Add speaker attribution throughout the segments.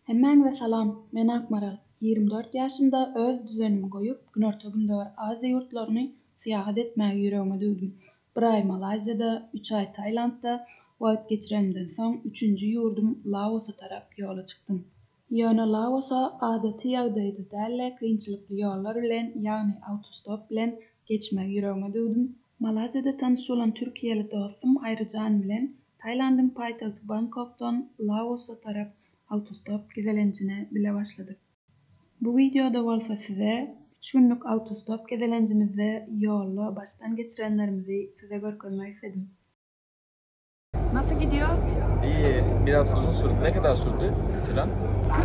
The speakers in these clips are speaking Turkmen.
Speaker 1: Hemmäňize salam, men Akmaral. 24 ýaşymda öz düzenimi goýup, Günorta-Gündogar Aziýa ýurtlaryny syýahat etmägi ýüregime düwdüm. Bir aý Malaýziýada, üç aý Tailandda wagt geçirenimden soň, üçünji ýurdum Laosa tarap ýola çykdym. Ýöne Laosa adaty ýagdaýda däl-de, kynçylykly ýollar bilen, ýagny awtostop bilen geçmegi ýüregime düwdüm. Malaýziýada tanyş bolan türkiýeli dostum Haýryjan bilen Tailandyň paýtagty Bangkokdan Laosa tarap awtostop gezelenjine bile başladyk. Bu wideoda bolsa size üç günlük awtostop gezelenjimizde ýolda başdan geçirenlerimizi size görkezmek isledim.
Speaker 2: Nasıl gidiyor?
Speaker 3: İyi, biraz uzun sürdü. Ne kadar sürdü tren?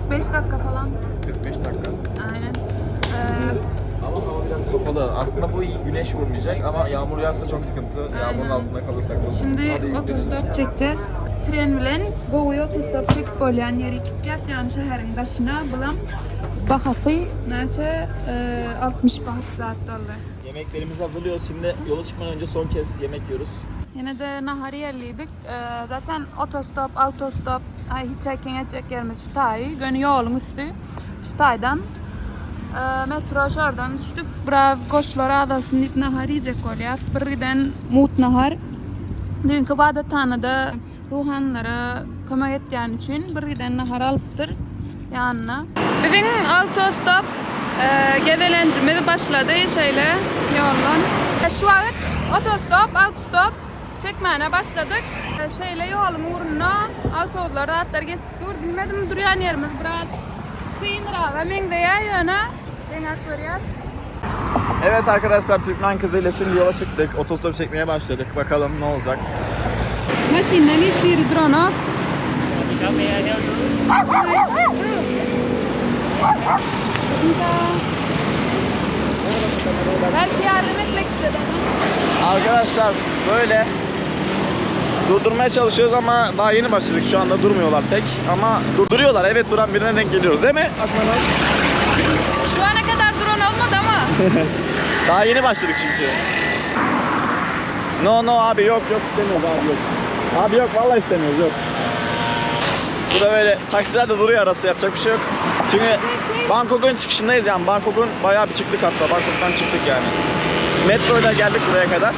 Speaker 2: 45 dakika falan.
Speaker 3: 45 dakika.
Speaker 2: Aynen. Ee,
Speaker 3: Ama hava biraz kapalı. Aslında bu iyi güneş vurmayacak ama yağmur yağsa çok sıkıntı. Yağmurun
Speaker 2: Aynen.
Speaker 3: altında kalırsak da.
Speaker 2: Şimdi
Speaker 3: Hadi gidelim.
Speaker 2: otostop çekeceğiz. Tren bilen gowy otostop çekip bolýan ýeri gitýäs, ýagny şäheriň daşyna. Bulam bahasy näçe? Ee, 60 baht zat boldy.
Speaker 3: Yemeklerimizi hazırlıyoruz. Şimdi yola çıkmadan önce son kez yemek yiyoruz.
Speaker 2: Ýene-de nahar ýerliydik. Ee, zaten otostop, autostop, aý hitchhiking etjek ýerimiz şu taýy, göni ýoluň üsti. Şu taýdan e, metro şordan düşdük. Biraz goşlar azalsyn diýip nahar iýjek bolýas. Bir giden mut nahar. Düýnki ybadathanada ruhanylara kömek etýän üçin bir giden nahar alypdyr ýanyna. Biziň autostop e, gezelenjimiz başlady şeýle ýoldan. Şu wagt otostop, autostop çekmäne başladyk. E, Şeýle ýoluň ugrunda awtobuslar zatlar geçip dur. Bilmedim durýan ýerimiz biraz kynraga meňzeýär ýöne deňäp görýäs.
Speaker 3: Evet arkadaşlar Türkmen kızıyla şimdi yola çıktık. Otostop çekmeye başladık. Bakalım ne olacak.
Speaker 2: Maşyndan hiç ýeri duranok. Belki yardım etmek istedi adam.
Speaker 3: Arkadaşlar böyle durdurmaya çalışıyoruz ama daha yeni başladık. Şu anda durmuyorlar pek ama durduruyorlar. Evet duran birine denk geliyoruz değil mi? Akman abi?
Speaker 2: Şu ana kadar duran olmadı ama.
Speaker 3: Daha yeni başladık çünkü. No no abi yok yok istemiyoruz abi yok. Abi yok vallahi istemiyoruz yok. Bu da böyle taksiler de duruyor arası yapacak bir şey yok. Çünkü Bangkok'un çıkışındayız yani Bangkok'un bayağı bir çıktık hatta Bangkok'tan çıktık yani. Metroyla geldik buraya kadar.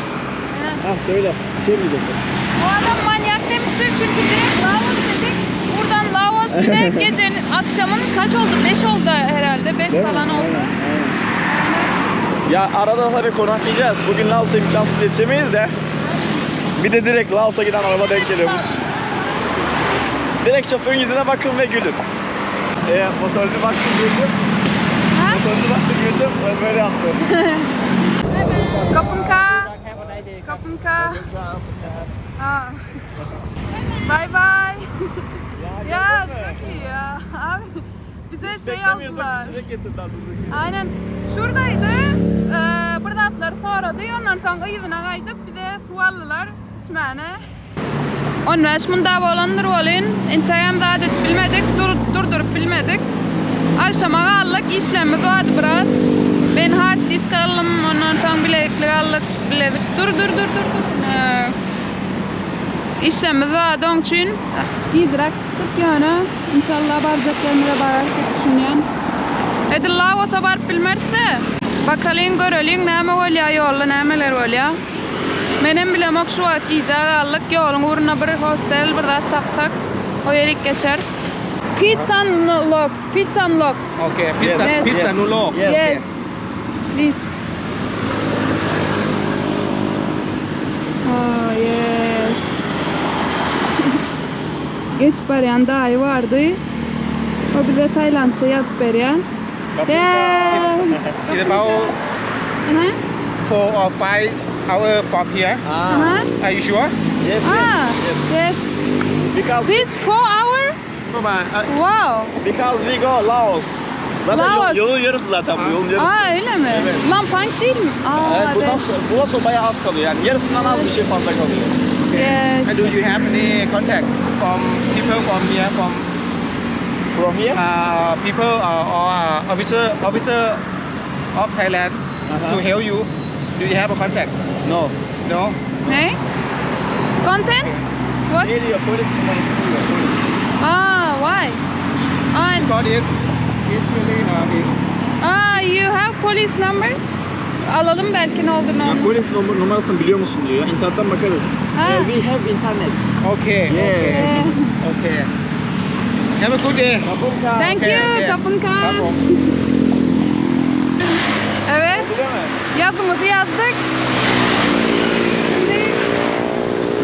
Speaker 3: Ha söyle bir şey mi diyecektin?
Speaker 2: Bu adam manyak demiştir çünkü direkt Laos dedik. Buradan Laos bir de gecenin akşamın kaç oldu? 5 oldu herhalde. 5
Speaker 3: Değil mi?
Speaker 2: falan oldu.
Speaker 3: Aynen, aynen. Ya arada tabii konaklayacağız. Bugün Laos'a imkansız yetişemeyiz de. Bir de direkt Laos'a giden araba denk geliyormuş. Direkt şoförün yüzüne bakın ve gülün. Ee, motorcu baktım güldüm.
Speaker 2: Ha?
Speaker 3: Motorcu baktım güldüm. Böyle, böyle yaptı.
Speaker 2: Kapınka. Kapınka. Ha. Bye bye. Ya çok iyi ya. Abi bize şey aldılar.
Speaker 3: İçecek getirdiler buradaki.
Speaker 2: Aynen. Şuradaydı. Ee, bir zatlar soradı. Ondan soň yzyna gaýdyp bize suw aldylar içmäne. 15 munda bolandyr bolyn. Entegem zat edip bilmedik, dur, durdurup bilmedik. Akşama galdyk, işlemimiz bardy biraz. Ben hard disk aldym, ondan soň bileziklik aldyk, bilezik. Dur dur dur dur dur. Ee, işlemimiz bardy oň üçin. Gijräk çykdyk ýöne inşallah barjak ýerimize bararys diýip düşünýän. Edil Laosa baryp bilmeris-de. Bakalyň, göreliň näme bolýar ýolda nämeler bolýar. Menem bilemok şu wagt gijä galdyk. Ýoluň ugrunda bir hostel bir zat tapsak o ýerik geçeris. Phitsanulok, Phitsanulok.
Speaker 4: Okay, Pizza,
Speaker 2: Yes.
Speaker 4: Phitsanulok.
Speaker 3: Yes.
Speaker 2: Yes. Please. Oh yes. Geçip barýan daýy bardy. O bize Taylandça ýazyp berýär. Yeah.
Speaker 4: It's about
Speaker 2: Aha.
Speaker 4: 4 or 5 hour from here.
Speaker 3: Aa,
Speaker 2: Aha.
Speaker 4: Are you sure?
Speaker 3: yes,
Speaker 2: Ah,
Speaker 3: yes, yes.
Speaker 2: yes.
Speaker 3: Because,
Speaker 2: This 4 hour?
Speaker 4: Bye bye.
Speaker 2: Wow.
Speaker 3: because we go Laos. Zaten yol-
Speaker 2: Laos.
Speaker 3: yolun yarısı zaten bu yolun yarısı.
Speaker 2: Aa öyle mi?
Speaker 3: Evet.
Speaker 2: Lampang değil mi? Aa,
Speaker 3: Evet, bundan
Speaker 2: evet.
Speaker 3: sonra, bundan sonra bayağı az kalıyor yani yarısından az bir şey fazla kalıyor.
Speaker 2: Yes.
Speaker 4: And do you have any contact from people from here, from
Speaker 3: From here?
Speaker 4: uh, people uh, or uh, officer officer of Thailand
Speaker 3: Uh-huh.
Speaker 4: to help you? Do you have a contact?
Speaker 3: No.
Speaker 4: No.
Speaker 2: Ne? Content? What?
Speaker 3: Ne diyor? Polis numarası diyor. Polis.
Speaker 2: Aa, why? Aa,
Speaker 4: Because it's it's really uh, it's
Speaker 2: Aa, you have police number? Alalım belki ne olur ne
Speaker 3: Ya
Speaker 2: olmaz.
Speaker 3: polis numar- numarasını biliyor musun diyor ya. İnternetten bakarız.
Speaker 2: Ha.
Speaker 3: Eh, we have internet.
Speaker 4: okay.
Speaker 3: Yeah.
Speaker 4: Okay.
Speaker 2: Ee,
Speaker 4: Okay. Have a good day.
Speaker 2: Thank
Speaker 4: Okay,
Speaker 2: you.
Speaker 4: okay.
Speaker 2: Kapın
Speaker 4: ครับผม
Speaker 2: Evet.
Speaker 3: Değil mi?
Speaker 2: Yazımızı yazdık. Şimdi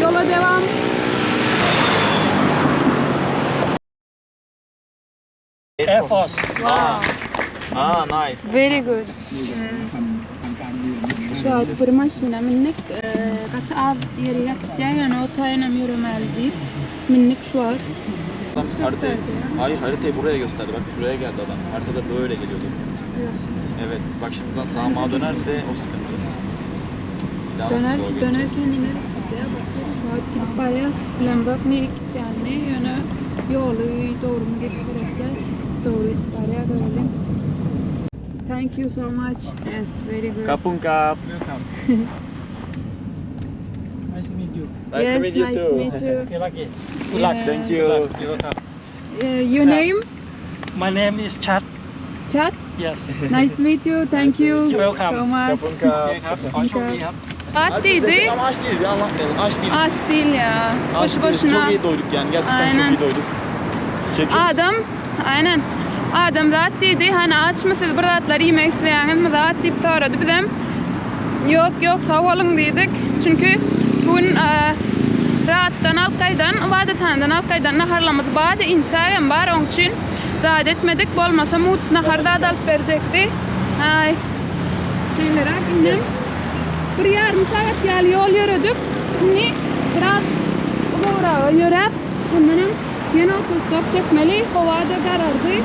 Speaker 2: yola devam.
Speaker 5: Air Force.
Speaker 3: Wow. Aa nice.
Speaker 2: Very good. Şu an bir maşina minnik gaty az ýeri ýatýar, ýani o taýynam ýöremeli diýip minnik şu an.
Speaker 3: Adam haritayı,
Speaker 2: Gösterdi ya.
Speaker 3: hayır haritayı buraya gösterdi. Bak şuraya geldi adam. Haritada böyle geliyordu. Evet. Bak şimdi buradan sağa mağa dönerse o sıkıntı. Bir daha nasıl
Speaker 2: Döner,
Speaker 3: sola geçeceğiz?
Speaker 2: dönerken ineriz biz ya bakıyoruz. Şu an gidip barýas bilen bak ne gitýänini, ýöne ýoly dogry mu gitip Dogry gidip barýar görelim. Thank you so much. Yes, very good.
Speaker 3: Kapun kap.
Speaker 5: Welcome. nice to meet you.
Speaker 3: Nice
Speaker 2: yes,
Speaker 3: to meet you
Speaker 2: nice
Speaker 3: too.
Speaker 2: to meet you.
Speaker 5: Okay, lucky. Good luck.
Speaker 2: Yes.
Speaker 3: Thank you.
Speaker 5: Good luck. You're welcome.
Speaker 2: Uh, your name?
Speaker 5: My name is Chad.
Speaker 2: Chat?
Speaker 5: Yes.
Speaker 2: Nice to meet you. Thank you
Speaker 5: You're welcome.
Speaker 2: so much.
Speaker 3: Kapun kap.
Speaker 5: Okay ครับ ขอให้โชคดีครับ
Speaker 2: Saat değildi.
Speaker 3: Ama aç değiliz ya anlatmayalım. Aç değiliz.
Speaker 2: Aç değil ya.
Speaker 3: Aç
Speaker 2: Boşu
Speaker 3: değiliz.
Speaker 2: boşuna.
Speaker 3: Çok iyi doyduk yani. Gerçekten
Speaker 2: Aynen.
Speaker 3: çok iyi doyduk. Çekiyoruz.
Speaker 2: Adam, aynen. Adam zat dedi, hani aç mısınız bir zatlar yemek isteyeniniz mi zat deyip soradı bizem. Yok yok sağ olun dedik. Çünkü bugün e, rahattan Alkay'dan, ibadethaneden Alkay'dan naharlamız bardy, intagem bar oň üçin zat etmedik. Bolmasa mut nahar zat alyp berjekdi. Ay. Şeýleräk indi bir ýarym sagat ýaly ýol ýöredik. Indi biraz uzagraga ýöräp, ondanam ýene otostop çekmeli. Howa da garardy.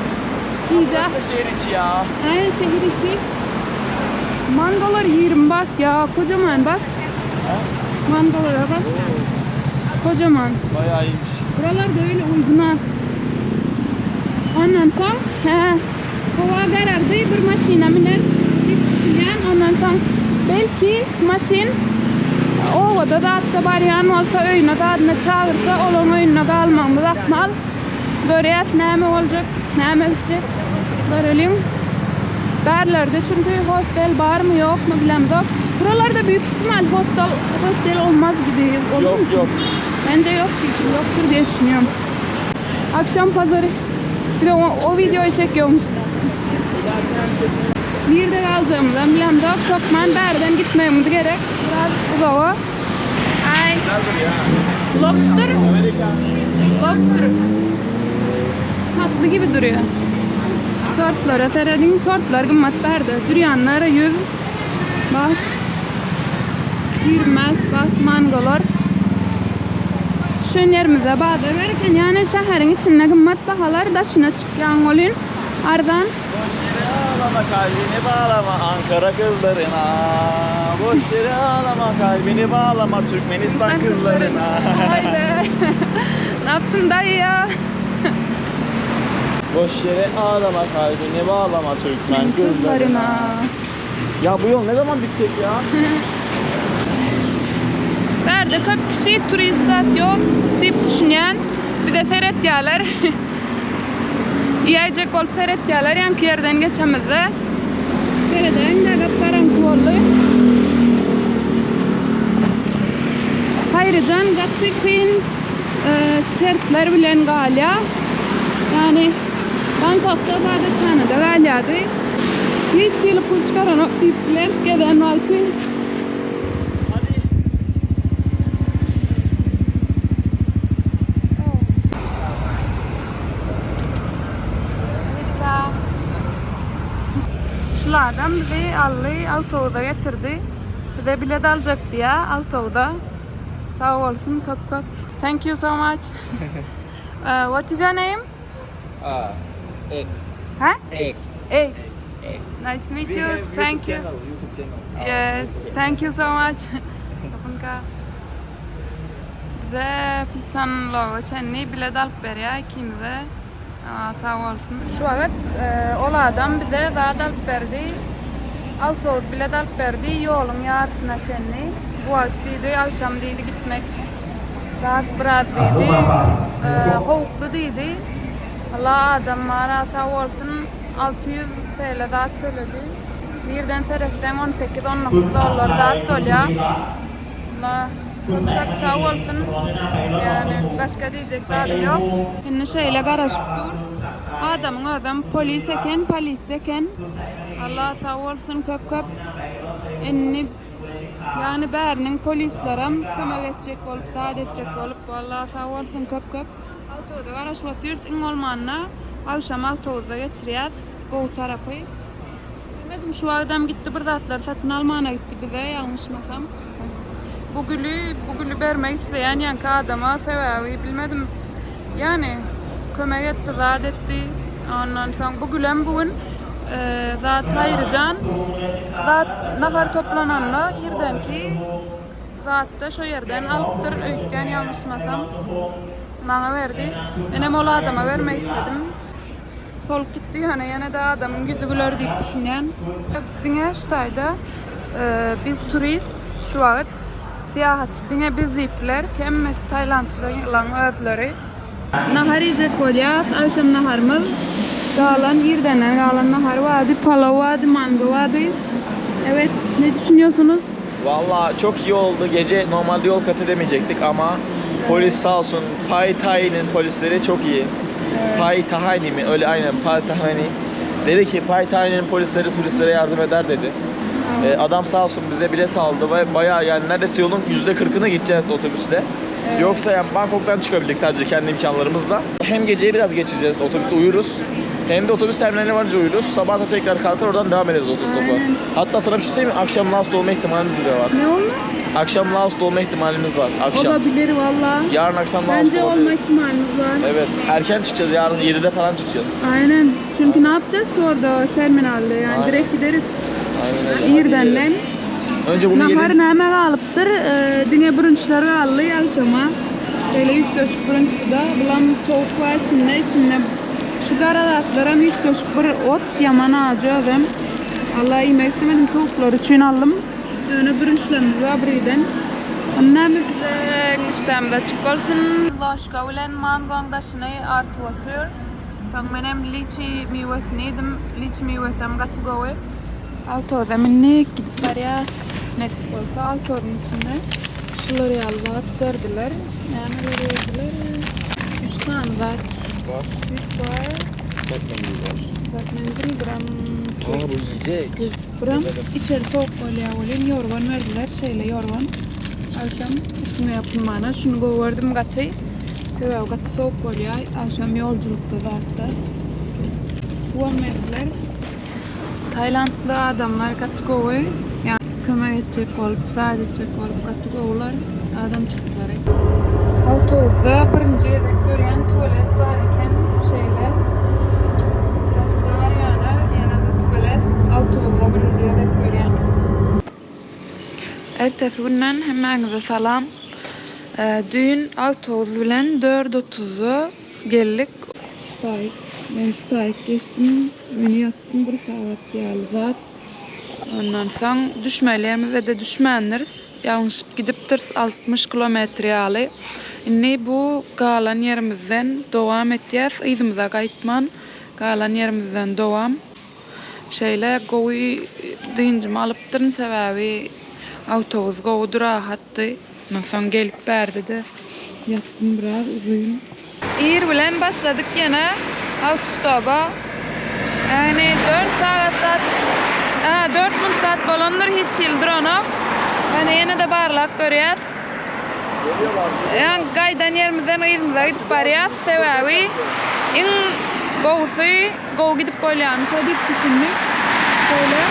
Speaker 2: Gije.
Speaker 3: Burası da şehir içi ya.
Speaker 2: Aynen şehir içi. Mangolar 20 bak ya kocaman bak. Mangolara bak. Kocaman.
Speaker 3: Bayağı iyiymiş.
Speaker 2: Buralar da öyle uygun ha. Ondan soň he, howa garardy bir maşyna miner diýip düşünýän. Ondan soň belki maşyn obada zatda barýan bolsa öýüne zadyna çagyrsa olaň öýünde galmagymyz ahmal. Görýäs näme boljak, näme bitjek. Görelim. Bärlerde çünki hostel barmy ýokmy bilemzok. Buralarda büyük ihtimal hostel hostel olmaz gibi olur
Speaker 3: Yok
Speaker 2: mu?
Speaker 3: yok.
Speaker 2: Bence yok yoktur diye düşünüyorum. Akşam pazarı bir de o, o videoyu çekiyormuş. Nirde kalacağımızdan bilemzok. Tokman bärden gitmemiz gerek. Biraz uzağa. Ay.
Speaker 3: Güzeldir ya.
Speaker 2: Lobster.
Speaker 3: Amerika.
Speaker 2: Lobster. Tatlı gibi duruyor. Tortlara seredin. Tortlar gymmat bärde. Dürýanlara 100. Bak. 20 bak mangolar. Düşen ýerimize bazar berken ýani şäheriň içinde gymmat bahalar daşyna çykýan bolýan. Arzan.
Speaker 3: Boş yere ağlama kalbini bağlama Ankara kızlarına. Boş yere ağlama kalbini bağlama Türkmenistan kızlarına.
Speaker 2: Vay be. Ne yaptın dayı ya?
Speaker 3: Boş yere ağlama kalbini bağlama Türkmen kızlarına.
Speaker 2: Kızlarına.
Speaker 3: Ya bu yol ne zaman bitecek ya?
Speaker 2: Bärde köp kişi turist yok diýip düşünýän. Bize seretýärler. Iýäýjek bolup seretýärler ýaňky ýerden geçemizde. Sereden de garaňky boldy. Haýryjan gaty kyn e, şertler bilen galýar. Yani Bangkok'ta ibadethanede galýardy. Hiç ýyly pul çykaranok diýip bileris gezen wagty.
Speaker 3: Hadi.
Speaker 2: Şul adam bizi aldy, awtobusa getirdi. Bize bilet aljakdy ya awtobusa. Sag bolsun köp köp. Thank you so much. Uh, what is your name?
Speaker 4: Uh, egg.
Speaker 2: Ha?
Speaker 4: Egg.
Speaker 2: Hey. Nice to meet
Speaker 3: We
Speaker 2: you.
Speaker 3: have YouTube
Speaker 2: Thank you.
Speaker 3: Channel, YouTube channel.
Speaker 2: Yes, thank you so much. Kapınka. Bize pizzanın logo çenli bilet alyp berýär ikimize. Aa, sag bolsun. Şu wagt e, ol adam bize zat alyp berdi. Autobus bilet alyp berdi ýoluň ýarysyna çenli. Bu wagt diýdi, akşam diýdi gitmek rahat biraz diýdi. E, howply diýdi. Allah adam bar-a sag bolsun 600 TL zat töledi. Birden seretseň 18-19 dollar zat bolýa. Allah köp köp sag bolsun. Ýagny başga diýjek zadym ýok. Indi şeýle garaşyp durus. Adamyň özem polis eken, polisiýa eken. Allah sag bolsun köp köp. Indi ýagny bäriniň polislerem kömek etjek bolup, zat etjek bolup, walla sag bolsun köp köp. Awtobusa garaşyp otyrys, iň bolmanda agşam awtobusda geçirýäs, gowy tarapy. Bilmedim şu wagtam gitdi bir zatlar satyn almana gitdi bize ýalňyşmasam. Bu güli, bu güli bermek isleýän ýaňky adama sebäbi bilmedim. Ýagny kömek etdi, zat etdi. Ondan soň bu gülem bu gün zat Haýryjan zat nahar toplananda irdenki zatda şo ýerden alypdyr öýtýän ýalňyşmasam. Maňa berdi. Menem ol adama bermek isledim. Solup gitdi ýöne ýene-de adamyň ýüzi güler diýip düşünýän. Diňe şu taýda biz turist şu wagt syýahatçy diňe biz diýip bileris. Hemmesi tailandlylaryň özleri. Nahar iýjek bolýas. Agşam naharymyz galan irdenden galan nahar bardy. Palaw bardy, mango bardy. Evet, ne düşünýorsunuz?
Speaker 3: Valla çok iyi oldu. Gece normalde yol kat edemeyecektik ama polis sağ olsun Pai Thai'nin polisleri çok iyi. Pai Thai mi? Öyle aynen Pai Thai. Dedi ki Pai Thai'nin polisleri turistlere yardım eder dedi. Ee, adam sağ olsun bize bilet aldı ve bayağı yani neredeyse yolun %40'ını gideceğiz otobüsle. Yoksa yani Bangkok'tan çıkabildik sadece kendi imkanlarımızla. Hem geceyi biraz geçireceğiz otobüste uyuruz. Hem de otobüs terminaline varınca uyuruz. Sabah da tekrar kalkar oradan devam ederiz otostopa.
Speaker 2: Aynen.
Speaker 3: Hatta sana bir şey söyleyeyim mi? Akşam Laos'ta olma ihtimalimiz bile var.
Speaker 2: Ne olma?
Speaker 3: Akşam Laos'ta olma ihtimalimiz var. Akşam.
Speaker 2: Olabilir valla.
Speaker 3: Yarın akşam Laos'ta
Speaker 2: Bence olma
Speaker 3: olabiliriz.
Speaker 2: ihtimalimiz var.
Speaker 3: Evet. Erken çıkacağız. Yarın 7'de falan çıkacağız.
Speaker 2: Aynen. Çünkü ne yapacağız ki orada terminalde yani
Speaker 3: Aynen.
Speaker 2: direkt gideriz.
Speaker 3: Aynen öyle. Hadi
Speaker 2: Irdenden.
Speaker 3: yiyelim. Önce bunu
Speaker 2: Nahar
Speaker 3: yiyelim.
Speaker 2: näme galypdyr? Ee, diňe bürünçler galdy agşama. Şeýle üýtgeşik bürünç bu da. Bulam towuk bar içinde, içinde şu gara zatlaram üýtgeşik bir ot, ýaman ajy özem. Alla iýmek istemedim, towuklar üçin aldym. Ýöne bürünçlerimiz bar birgiden. Onda näme bize işdämiz açyk bolsun. Loşka bilen mangoň daşyny artyp otyr. Soň menem liçi miwesini iýdim. Liçi miwesem gaty gowy. Awtobusa mündik, gidip barýas. Nesip bolsa awtobusyň içinde şular ýaly zat berdiler. Nämeler berdiler? Üç sany zat.
Speaker 3: Var.
Speaker 2: Süýt bar.
Speaker 3: Islak mendil var.
Speaker 2: Islak mendil, biram
Speaker 3: Aa bu yiyecek.
Speaker 2: Biram içeri sowuk bolýar welin ýorgan berdiler. Şeýle ýorgan. Agşam üstüňe ýapynmana. Şuny gowy gördüm gaty. Sebäbi gaty sowuk bolýar agşam ýolculukda zatda. Suwam berdiler. Tailandly adamlar gaty gowy. Ýa kömek etjek bolup, zat etjek bolup gaty gowular adamçyklary. Awtobusda birinji gezek görýän tualet bar eken şeýle. Gaty dar ýöne ýene-de tualet awtobusda birinji gezek görýän. Ertesi günden hemmäňize salam. Düýn awtobus bilen dört otuzda geldik. Şu men şu taýyk geçdim. Göni ýatdym bir sagat ýaly zat. Ondan soň düşmeli ýerimize-de düşmändiris. Ýalňyşyp gidipdiris 60 kilometr ýaly. Indi bu galan ýerimizden dowam etýäs. Yzymyza gaýtman galan ýerimizden dowam. Şeýle gowy dynjymy alypdyryn sebäbi awtobus gowudy rahatdy. Ondan soň gelip bärde-de ýatdym biraz uzyn. Ir bilen başladyk ýene awtostoba. Ýagny 4 sagat zat, 4 minut zat bolandyr hiç hili duranok. Ýöne ýene-de barlap görýäs. Ýagny gaýdan ýerimizden yzymyza gidip barýas. Sebäbi iň gowusy gowy gidip bolýany şo diýip düşündik. Şeýle.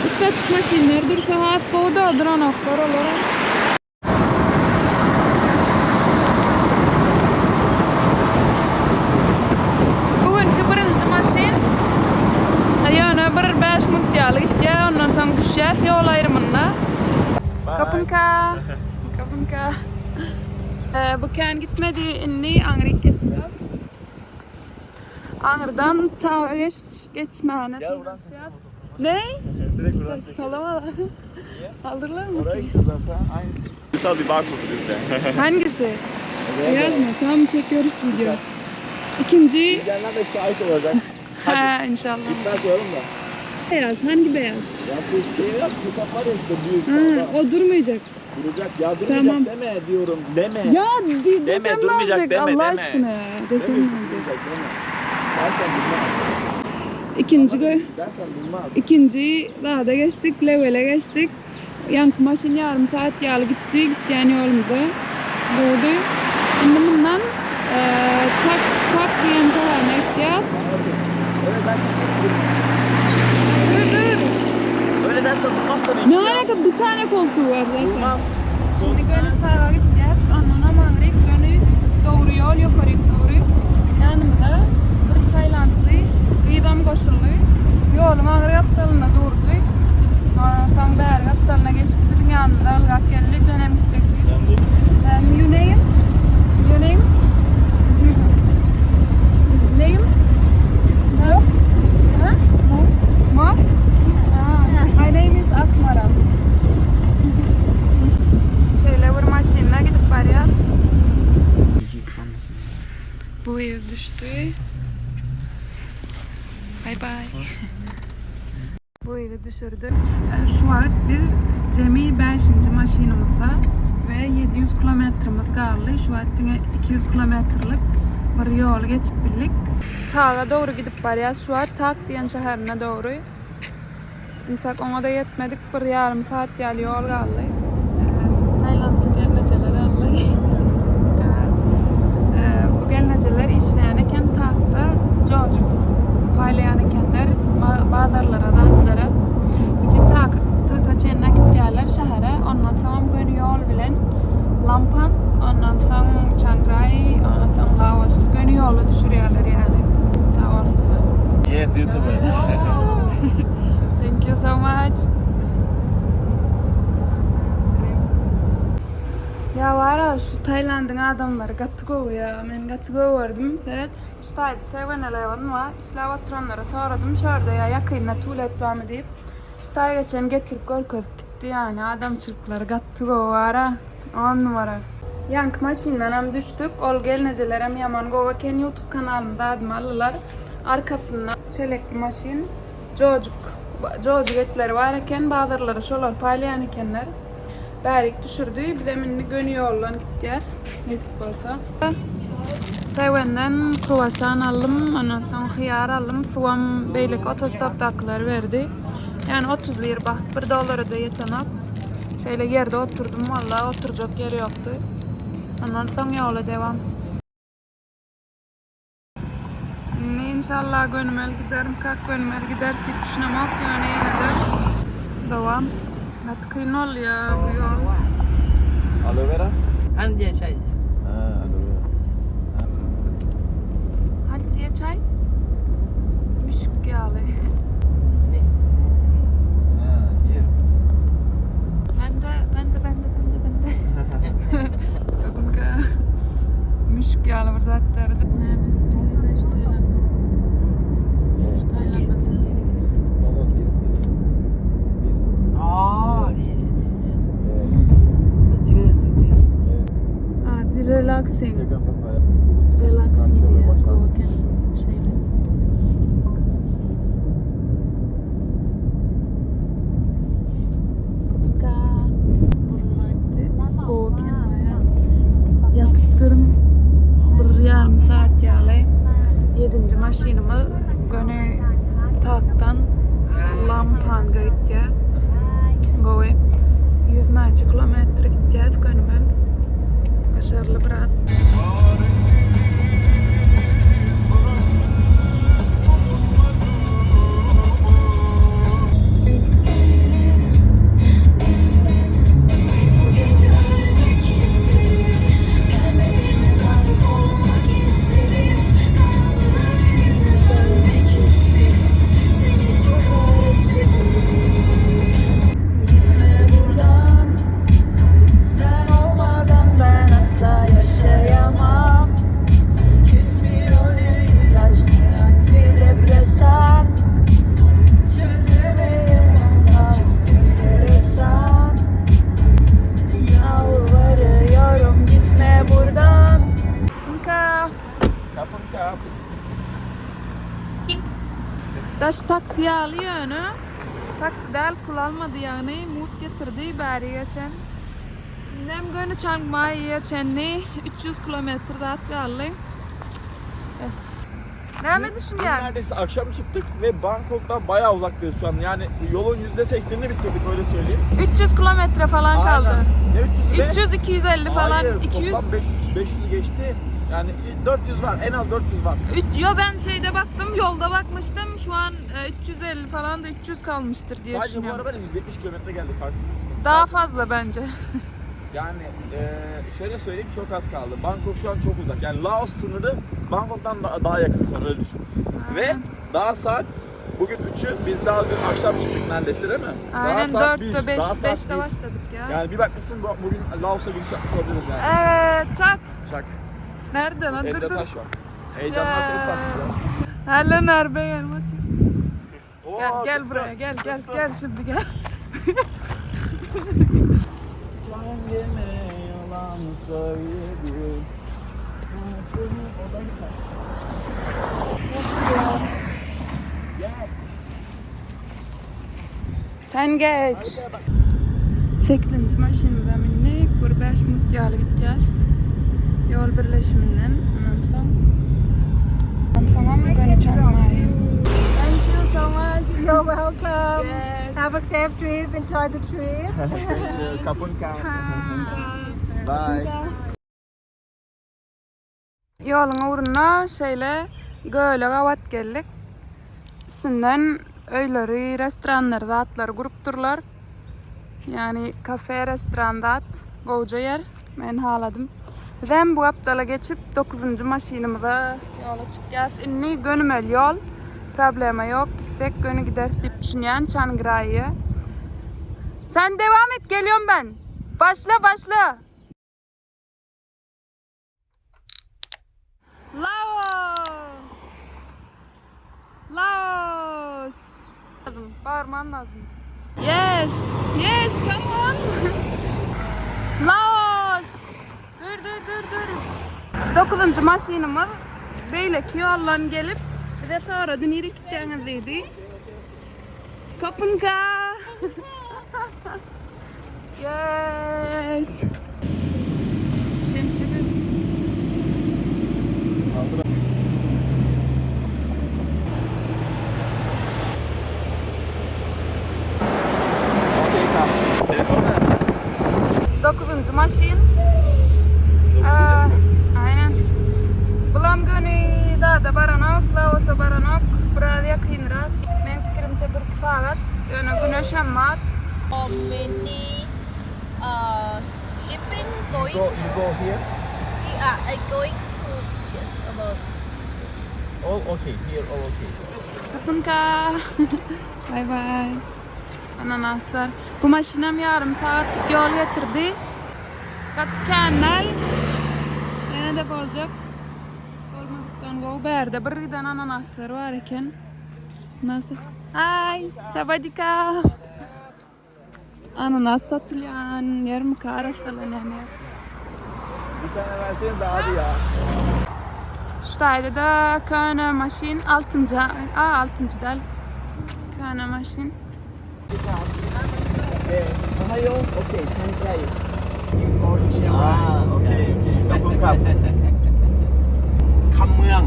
Speaker 2: Üsti açyk maşynlar dursa has gowy-da duranoklar olaram. Bu günki birinji maşyn ýöne bir 5 minut ýaly gitýär, ondan soň düşýäs ýol aýrymynda. Kapynka. Kapynka. Bu kän gitmedi, indi aňryk geçýäs. Aňyrdan ta geç geçmäne synanyşýas. Ne? Saçmalama. Aldırlar mı ki?
Speaker 3: Zaten aynı. Duygusal bir bağ kurdu bizde.
Speaker 2: Hangisi? Ýazma, tam çekiyoruz video. Ikinji
Speaker 3: Diýenler de şahit olacak.
Speaker 2: Ha inşallah.
Speaker 3: İddia koyalım da.
Speaker 2: Beyaz, hangi beyaz?
Speaker 3: Ya bu şey yok, pikap var ya işte büyük.
Speaker 2: Ha,
Speaker 3: sağda.
Speaker 2: o durmayacak.
Speaker 3: Duracak ya durmayacak
Speaker 2: Tamam.
Speaker 3: deme diyorum deme.
Speaker 2: Ya di,
Speaker 3: Deme,
Speaker 2: desem ne
Speaker 3: durmayacak,
Speaker 2: olacak
Speaker 3: deme,
Speaker 2: Allah
Speaker 3: deme.
Speaker 2: aşkına ya. Desem
Speaker 3: Deme,
Speaker 2: ne olacak?
Speaker 3: durmayacak, deme. Dersen durmaz.
Speaker 2: İkinci gö
Speaker 3: Dersen durmaz.
Speaker 2: ikinci dağda geçtik, levele geçtik. Yankı maşyn ýarym saat ýaly gitdi, gitýän ýolumyza durdy. Indi mundan e, tak tak diýen şäherine gitýäs.
Speaker 3: Öyle dersen
Speaker 2: Dur dur.
Speaker 3: Öyle dersen durmaz tabii ki
Speaker 2: Ne
Speaker 3: ya.
Speaker 2: alaka bir tane koltuğu var zaten.
Speaker 3: Durmaz.
Speaker 2: Şimdi göni taýga gitýäs. Ondan aňryk göni dogry ýol ýokaryk dogry. Ýanymda bir Tailandly gyzam goşuldy. Ýoluň aňry gapdalynda durdy. Ondan soň bäri gapdalyna geçdi. Biziň ýanymyza ylgap geldi. Dönem gitjek diýip. You name? Your name? Name? No? Huh? Mo? Mo? Ah, my name is Akmaral. Şeýle bir maşynla gidip barýas. Bu ev düşdi. Bye bye. Bu evi düşürdü. Şu wagt biz jemi 5. maşynymyzda we 700 kilometrimiz galdy. Şu wagt diňe 200 kilometrlik bir ýoly geçip bildik. Taga dogry gidip barýas. Şu wagt Tak diýen şäherine dogry. Intak oňa da ýetmedik. Bir ýarym saat ýaly ýol galdy. Tailandly gelnejeler aldy. Bu gelnejeler işleýän eken Takda jojuk paýlaýan ekenler bazarlara, zatlara. Bizi Tak Taka çenli äkitýärler şähere. Ondan soň göni ýol bilen Lampang, ondan soň Chiang Rai, ondan soň Laos göni ýola düşürýärler ýaly. Sag bolsunlar.
Speaker 3: Yes YouTuber.
Speaker 2: Thank you so much. Ya var şu Tayland'ın adamları gaty gowy ya. Men gaty gowy gördüm. Seret. Şu taýda 7-Eleven var. Işläp oturanlara soradym şu ýerde ya ýakynda tualet barmy diýip. Şu taý geçen getirip görkezip gitdi yani. Adamçylyklary gaty gowy var 10 numara. Ýanky maşyndan hem düşdük. Ol gelnejeler hem ýaman gowy eken YouTube kanalymda adymy aldylar. Arkasynda çelekli maşyn Jojuk, jojuk etleri bar eken, bazarlara şolar paýlaýan ekenler. Bärik düşürdi. Biz hem indi göni ýoldan gitýäs. Nesip bolsa. Sewenden kruvasan aldym, ondan soň hyýar aldym. Suwam beýleki otostopdakylar berdi. Yani 31 baht, 1 dollara da ýetenok. Şeýle ýerde oturdum, vallahi oturjak ýeri ýokdy. Ondan soň ýola devam. Indi inşallah gönümel giderim, kak gönümel gider diýip düşünemok, ýöne ýene-de dowam. Gaty kyn bolýar bu ýol.
Speaker 3: Aloe vera?
Speaker 5: Hani diye çay.
Speaker 3: Ha aloe vera.
Speaker 2: Hani diye çay? Müşk ýaly.
Speaker 3: Ha iyi.
Speaker 2: Ben de, ben de, ben de, ben de, ben de. Bakın Müşk ýaly bir zat derdi. Mehmet, belli de şu Tayland. Şu Tayland
Speaker 3: No no this this. This.
Speaker 5: อ๋อ นี่นี่นี่
Speaker 3: Yeah.
Speaker 5: สดชื่นสดชื่น
Speaker 3: Yeah.
Speaker 2: Adi relaxing.
Speaker 3: Instagram'da paylaş.
Speaker 2: Relaxing
Speaker 3: Şöyle
Speaker 2: diye
Speaker 3: başlarsın.
Speaker 2: kovaken şeyle. Kupka burnuma gitti. Kovaken bayağı. Yatıp durum bir ýarym saat ýaly. Ýedinji maşynymyz göni Takdan Lampanga gitýär. Gowy. 100 näçe kilometre gitýär gönümel. Başarılı biraz.
Speaker 6: Bu gece ölmek isterim Pembe bir mezarlık olmak isterim Karanlık güne dönmek isterim Seni çok özledim
Speaker 7: Gitme buradan Sen olmadan ben asla yaşayamam.
Speaker 3: Kap.
Speaker 2: Daş taksi ýaly ýöne taksi däl pul almady ýagny mut getirdi bäri geçen. Indem göni Çang Maýa çenli 300 kilometr zat galdy. Yes. Näme düşünýäň?
Speaker 3: Neredeyse akşam çıktık ve Bangkok'tan bayağı uzaktayız şu an. Yani yolun %80'ini bitirdik öyle söyleyeyim.
Speaker 2: 300 kilometre falan kaldı.
Speaker 3: Aynen. Ne 300 be?
Speaker 2: 300 250 falan
Speaker 3: Hayır,
Speaker 2: 200.
Speaker 3: Toplam 500, 500 geçti. Yani 400 var, en az 400 var.
Speaker 2: Yo ben şeyde baktım, yolda bakmıştım. Şu an e, 350 falan da 300 kalmıştır diye
Speaker 3: Sadece bu
Speaker 2: düşünüyorum.
Speaker 3: arabayla 170 kilometre geldi farkında mısın?
Speaker 2: Daha fazla bence.
Speaker 3: Yani eee, şöyle söyleyeyim çok az kaldı. Bangkok şu an çok uzak. Yani Laos sınırı Bangkok'tan da- daha yakın şu an öyle düşün. Ve daha saat bugün 3'ü biz daha dün akşam çıktık neredeyse değil mi? Daha
Speaker 2: Aynen
Speaker 3: saat
Speaker 2: 4'te
Speaker 3: bir,
Speaker 2: 5,
Speaker 3: daha saat
Speaker 2: 5'te
Speaker 3: bir.
Speaker 2: başladık ya.
Speaker 3: Yani bir bakmışsın bu- bugün Laos'a giriş yapmış olabiliriz yani.
Speaker 2: Evet, çak.
Speaker 3: Çak.
Speaker 2: Nerede lan? Dur
Speaker 3: Elde
Speaker 2: dur.
Speaker 3: taş var. Heyecandan seni taşlayacağız.
Speaker 2: Hala nerede gelme
Speaker 3: Oo,
Speaker 2: Gel gel
Speaker 3: tuttu.
Speaker 2: buraya gel gel gel şimdi gel.
Speaker 3: Kendime yalan söyledim.
Speaker 2: Sen geç. 8. maşynymyza mindik. Bir 5 minut ýaly gitýäs. Ýol birleşiminden ondan soň. Ondan soňam göni Çanmaý.
Speaker 7: Thank you so much. You're welcome.
Speaker 2: Yes.
Speaker 7: Have a safe trip. Enjoy the trip.
Speaker 3: Thank you. Kapun ka. Bye.
Speaker 2: Ýoluň ugruna şeýle göle gabat geldik. Üstünden öýleri, restoranlary, zatlary gurupdyrlar. Ýagny kafe, restoran zat gowja ýer. Men haladym. Bizem bu gapdala geçip 9-njy maşynymyza ýola çykýas. Indi gönümel ýol. Problema ýok. Gitsek göni gideris diýip düşünýän Çangraýa. Sen devam et, geliyorum ben. Başla, başla. Lao! Laos! Lazım, bağırman lazım. Yes! Yes, come on! Laos! Dur, dur, dur, dur. Dokuzuncu maşynymyz beýleki ýoldan gelip bize sorady nirä gitýäňiz diýdi. Kopenka! yes! Şemsiye
Speaker 3: Okey tamam. Telefon nerede?
Speaker 2: Dokuzuncu maşyn. Ee, aynen. Bulam göni dada baranok, Laosa baranok, biraz ýakynrak. Men pikirimçe bir iki sagat. Ýöne güneşem bar.
Speaker 8: How many shipping going
Speaker 3: Go, you go here.
Speaker 8: Yeah, I going to yes about
Speaker 3: All okay. Here all okay.
Speaker 2: Kapınka. Bay bay. Ananaslar. Bu maşynam ýarym sagatlyk ýol getirdi. Gaty känel. Ýene de boljak. Bolmadykdan gowy bärde bir giden ananaslar bar eken. Nasıl? Ay, sabadika. Ananas satylýan ýermi arassalanýan ýer.
Speaker 3: Bir tane verseniz abi ya.
Speaker 2: Şu taýda da köne maşyn altyncı, a altyncı däl. Köne maşyn.
Speaker 3: Aa, okey okey. Kapun kap.
Speaker 5: คำเมือง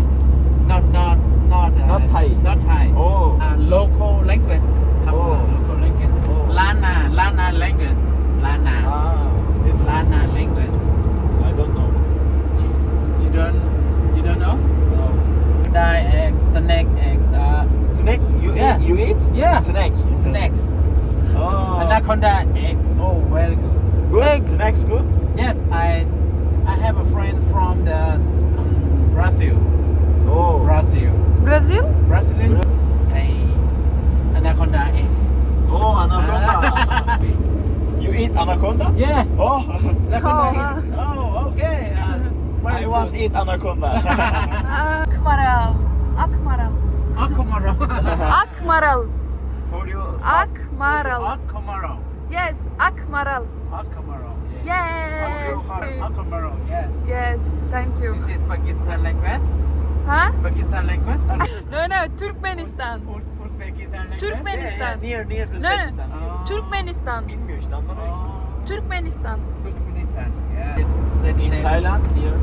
Speaker 5: not not not
Speaker 3: Not Thai.
Speaker 5: not Thai
Speaker 3: Oh.
Speaker 5: local language คำเมือง
Speaker 3: Oh.
Speaker 5: local language ล้านนาล้านนา language ล้านนา
Speaker 3: Ah, this
Speaker 5: ล้านนา language
Speaker 3: I don't know.
Speaker 5: you don't you don't know
Speaker 3: No.
Speaker 5: ได้ egg snake egg
Speaker 3: Snake? You
Speaker 5: Yeah.
Speaker 3: eat? You eat?
Speaker 5: Yeah.
Speaker 3: Snake.
Speaker 5: snakes
Speaker 3: Oh.
Speaker 5: anaconda eggs oh very good
Speaker 3: Good.
Speaker 2: Egg.
Speaker 3: Snacks good.
Speaker 5: yes I I have a friend from the um, Brazil
Speaker 3: Oh.
Speaker 5: Brazil
Speaker 2: Brazil?
Speaker 5: Brazilian a anaconda eggs
Speaker 3: Oh, anaconda. you eat anaconda?
Speaker 5: yeah
Speaker 3: Oh.
Speaker 5: anaconda eggs. oh okay very
Speaker 3: I want
Speaker 5: good.
Speaker 3: eat anaconda.
Speaker 2: Akmaral. Akmaral.
Speaker 5: Aquamaral.
Speaker 2: Akmaral.
Speaker 3: For you.
Speaker 2: Akmaral.
Speaker 5: Aquamaral.
Speaker 2: Yes, Akmaral.
Speaker 5: Aquamaral. Yeah.
Speaker 2: Yes.
Speaker 5: Aquamaral. Yeah.
Speaker 2: Yes, thank you.
Speaker 5: This is Pakistan language.
Speaker 2: Ha?
Speaker 5: Uzbekistan language?
Speaker 2: No no Türkmenistan.
Speaker 5: Uzbekistan language?
Speaker 2: Türkmenistan.
Speaker 3: Near near
Speaker 2: No no.
Speaker 3: Uzbekistan.
Speaker 2: Türkmenistan.
Speaker 3: Bilmiyor işte anlamıyor ki.
Speaker 2: Türkmenistan.
Speaker 5: Turkmenistan. Yeah.
Speaker 3: In Thailand near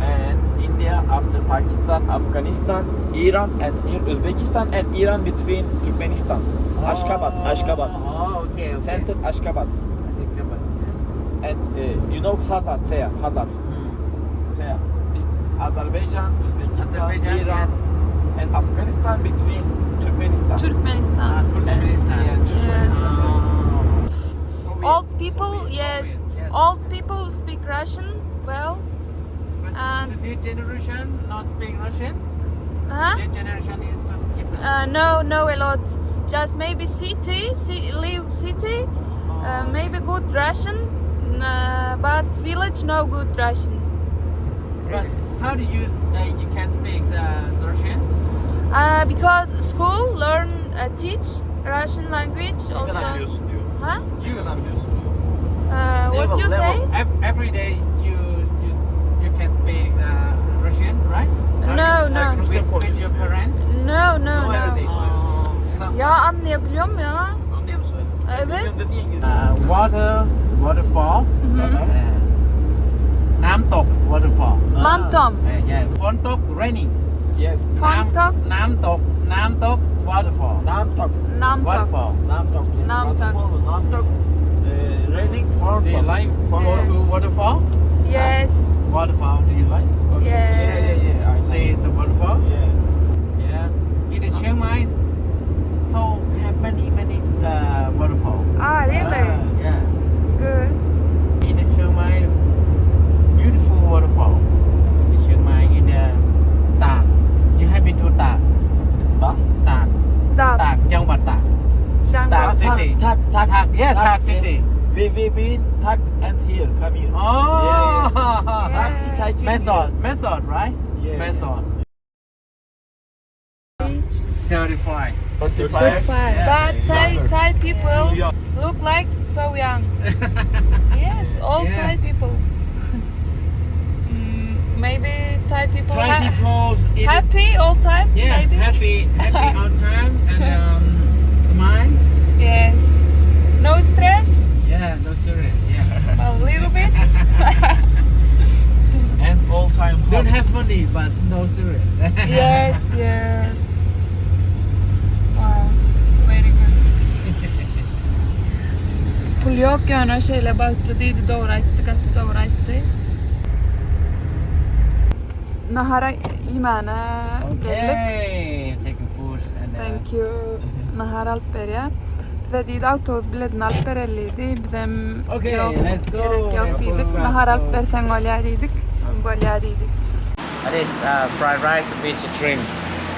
Speaker 3: and India after Pakistan, Afghanistan, Iran and near Uzbekistan and Iran between Turkmenistan. Ashgabat, Ashgabat.
Speaker 5: Oh, okay, okay.
Speaker 3: Center Ashgabat.
Speaker 5: Ashgabat.
Speaker 3: And you know Hazar, Seya, Hazar. Seya. Azerbaijan, Uzbekistan,
Speaker 5: Azerbaijan,
Speaker 3: Iran and Afghanistan between Turkmenistan.
Speaker 2: Türkmenistan.
Speaker 5: Ah, Turkmenistan.
Speaker 3: Yeah, Turkmenistan.
Speaker 2: Yes.
Speaker 3: Soviet.
Speaker 2: Old people,
Speaker 5: Soviet,
Speaker 2: yes.
Speaker 5: Soviet, yes.
Speaker 2: Old people speak Russian well.
Speaker 5: But
Speaker 2: And-
Speaker 5: the new generation not speak Russian.
Speaker 2: Huh?
Speaker 5: New generation is it's
Speaker 2: No, no, a lot. Just maybe city, live city, maybe good Russian, but village no good Russian.
Speaker 5: But how do you you can speak Russian?
Speaker 2: Because school learn teach Russian language
Speaker 3: Ne kadar
Speaker 2: also.
Speaker 3: biliyorsun diyor.
Speaker 2: Huh?
Speaker 3: Ne kadar biliyorsun diyor.
Speaker 2: What
Speaker 3: Level,
Speaker 2: you say?
Speaker 3: level.
Speaker 5: Every day you you you can speak Russian, right?
Speaker 2: No, no,
Speaker 3: Her gün Rusça
Speaker 5: With, with
Speaker 3: konuşuyorsun
Speaker 5: your
Speaker 3: diyor.
Speaker 5: parent.
Speaker 2: no, no,
Speaker 3: No every day.
Speaker 2: no.
Speaker 3: Some-
Speaker 2: Ya anlayabiliyorum ya.
Speaker 3: Anlıyor musun?
Speaker 2: Evet.
Speaker 3: Bilmiyorum dedin ya İngilizce.
Speaker 5: Water waterfall. น้ำตก waterfall.
Speaker 2: Lantom.
Speaker 5: Yeah. ฝนตก raining.
Speaker 3: Yes.
Speaker 2: Fontok.
Speaker 5: น้ำตกน้ำตก waterfall.
Speaker 3: Namtok.
Speaker 2: Namtok.
Speaker 5: Waterfall.
Speaker 3: Namtok. Yes.
Speaker 2: Namtok.
Speaker 3: Waterfall. Namtok. Raining
Speaker 5: Do you
Speaker 3: Namtok.
Speaker 5: like go
Speaker 2: Yeah.
Speaker 5: to waterfall?
Speaker 2: Yes.
Speaker 5: Waterfall. Do you like?
Speaker 2: Yes.
Speaker 3: Yeah, yeah, yeah. I
Speaker 5: Say it's the waterfall.
Speaker 3: Yeah.
Speaker 5: Yeah. In the Chiang Mai, so have many many waterfall.
Speaker 2: Ah, really?
Speaker 5: Yeah.
Speaker 2: Good.
Speaker 5: In the Chiang Mai, beautiful waterfall. In the Chiang Mai, in the Tak. You have been to Tak?
Speaker 3: Tak?
Speaker 5: Tak.
Speaker 2: Da.
Speaker 5: Tak, จังหวัดตาก
Speaker 2: Jungle.
Speaker 5: Tak city.
Speaker 3: Tak, tak,
Speaker 5: Tak, yeah, Tak
Speaker 3: yes.
Speaker 5: city.
Speaker 3: We we been Tak and here. Come here.
Speaker 5: Oh.
Speaker 3: Yeah, yeah. Tak,
Speaker 2: Yeah.
Speaker 3: hitchhiking.
Speaker 5: แม่สอดแม่สอด right
Speaker 3: Yeah.
Speaker 5: แม่สอด 35
Speaker 3: 35.
Speaker 2: But Thai Thai people look like so young. Yes, all
Speaker 5: Yeah.
Speaker 2: Thai people. Maybe Thai people
Speaker 5: Thai
Speaker 2: ha-
Speaker 5: people it is-
Speaker 2: happy all time.
Speaker 5: yeah
Speaker 2: maybe.
Speaker 5: happy happy all time and smile
Speaker 2: Yes. No stress.
Speaker 5: yeah no serious yeah
Speaker 2: A little bit.
Speaker 3: And all time.
Speaker 5: don't have money but no serious
Speaker 2: yes, yes. Wow, very good. Pul ýok ýöne şeýle bagtly diýdi, dogry aýtdy, gaty dogry aýtdy. Nahara iýmäne geldik.
Speaker 5: okay take food and
Speaker 2: Thank you. Nahar alyp berýär. Bize diýdi awtobus biletini alyp bereli diýdi. Bizem
Speaker 5: Okay,
Speaker 2: ýok,
Speaker 5: let's go.
Speaker 2: gerek ýok
Speaker 5: Let's
Speaker 2: diýdik.
Speaker 5: go.
Speaker 2: Nahar alyp berseň bolýar diýdik. Bolýar diýdik.
Speaker 5: That is fried rice with shrimp.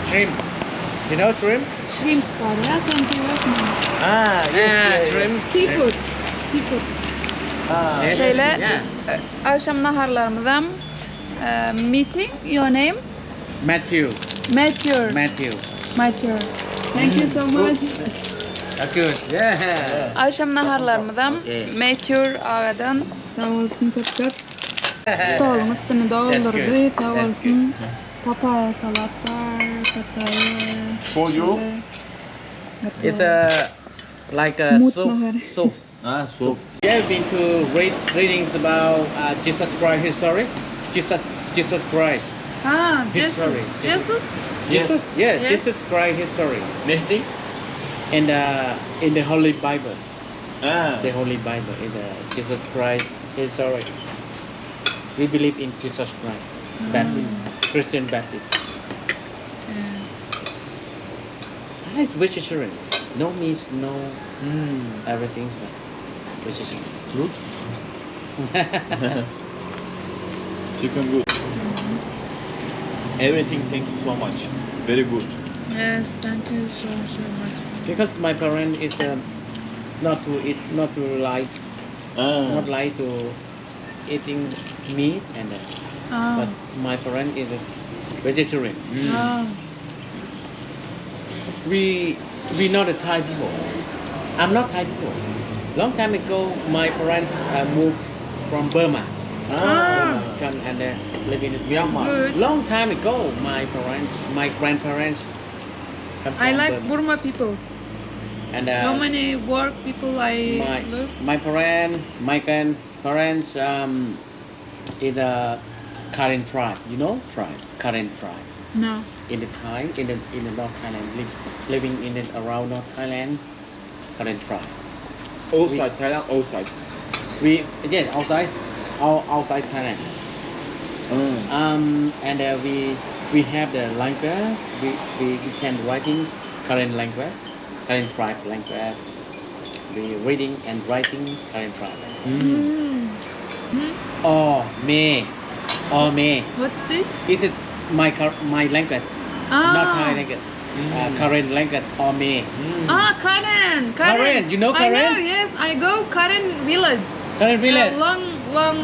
Speaker 5: Shrimp. You know shrimp?
Speaker 1: Shrimp bar ya sen sewiyorsun.
Speaker 5: Ah, yes, yeah, shrimp.
Speaker 1: Seafood. Seafood.
Speaker 5: Yes,
Speaker 2: Şeýle
Speaker 5: Yeah.
Speaker 2: agşam naharlarymyzam e, meeting your name
Speaker 5: Matthew.
Speaker 2: Matthew.
Speaker 5: Matthew.
Speaker 2: Matthew. Thank you so much.
Speaker 5: That's good. Yeah.
Speaker 2: Agşam naharlarymyzam
Speaker 5: Okay.
Speaker 2: Matthew agadan
Speaker 1: Sag bolsun köp köp. Stoluň üstüni doldurdy.
Speaker 5: That's good.
Speaker 1: Sag
Speaker 5: That's
Speaker 1: bolsun. Papaya salat bar, papaya.
Speaker 3: For you.
Speaker 5: It's a like a
Speaker 1: Mut
Speaker 5: soup.
Speaker 1: nahar.
Speaker 5: Soup.
Speaker 3: Ah, soup.
Speaker 5: You have been to read readings about Jesus Christ history? Jesus Jesus Christ.
Speaker 2: Ha, Jesus.
Speaker 5: History.
Speaker 2: Jesus.
Speaker 5: Jesus. Yeah,
Speaker 2: Yes.
Speaker 5: Jesus Christ history.
Speaker 3: Mehdi?
Speaker 5: In the in the Holy Bible.
Speaker 3: Ah.
Speaker 5: The Holy Bible in the Jesus Christ history. We believe in Jesus Christ. Baptist. Christian Baptist. It's vegetarian. No meat, no everything was vegetarian.
Speaker 3: Fruit? Chicken good. Everything thank you so much. Very good.
Speaker 2: Yes, thank you so so much.
Speaker 5: Because my parent is not to eat, not to like,
Speaker 3: Ah.
Speaker 5: not like to eating meat, and
Speaker 2: Ah.
Speaker 5: but my parent is a vegetarian.
Speaker 2: Ah.
Speaker 5: We we not a Thai people. I'm not Thai people. Long time ago, my parents moved from Burma.
Speaker 3: Ah.
Speaker 5: come and live in Myanmar.
Speaker 2: Good.
Speaker 5: Long time ago, my parents, my grandparents come
Speaker 2: I
Speaker 5: from
Speaker 2: like
Speaker 5: Burma.
Speaker 2: Burma people.
Speaker 5: And uh,
Speaker 2: So many work people I
Speaker 5: my
Speaker 2: look.
Speaker 5: my parent, my grandparents um in the Karen tribe. You know tribe, Karen tribe.
Speaker 2: No.
Speaker 5: In the Thai, in the in the North Thailand, live, living in and around North Thailand, Karen tribe.
Speaker 3: Outside Thailand, outside.
Speaker 5: We yes outside, out, outside Thailand. And we we have the language. We, we, we can writings current language, current tribe language. We reading and writing current tribe.
Speaker 2: Mm.
Speaker 5: Or me, or me.
Speaker 2: What's this?
Speaker 5: Is it my my language?
Speaker 2: Ah.
Speaker 5: Not Thai language. Current language or me.
Speaker 2: Ah, Karen. Karen.
Speaker 5: Karen, you know
Speaker 2: I know,
Speaker 5: Karen?
Speaker 2: yes. I go Karen village.
Speaker 5: Current village.
Speaker 2: Long, long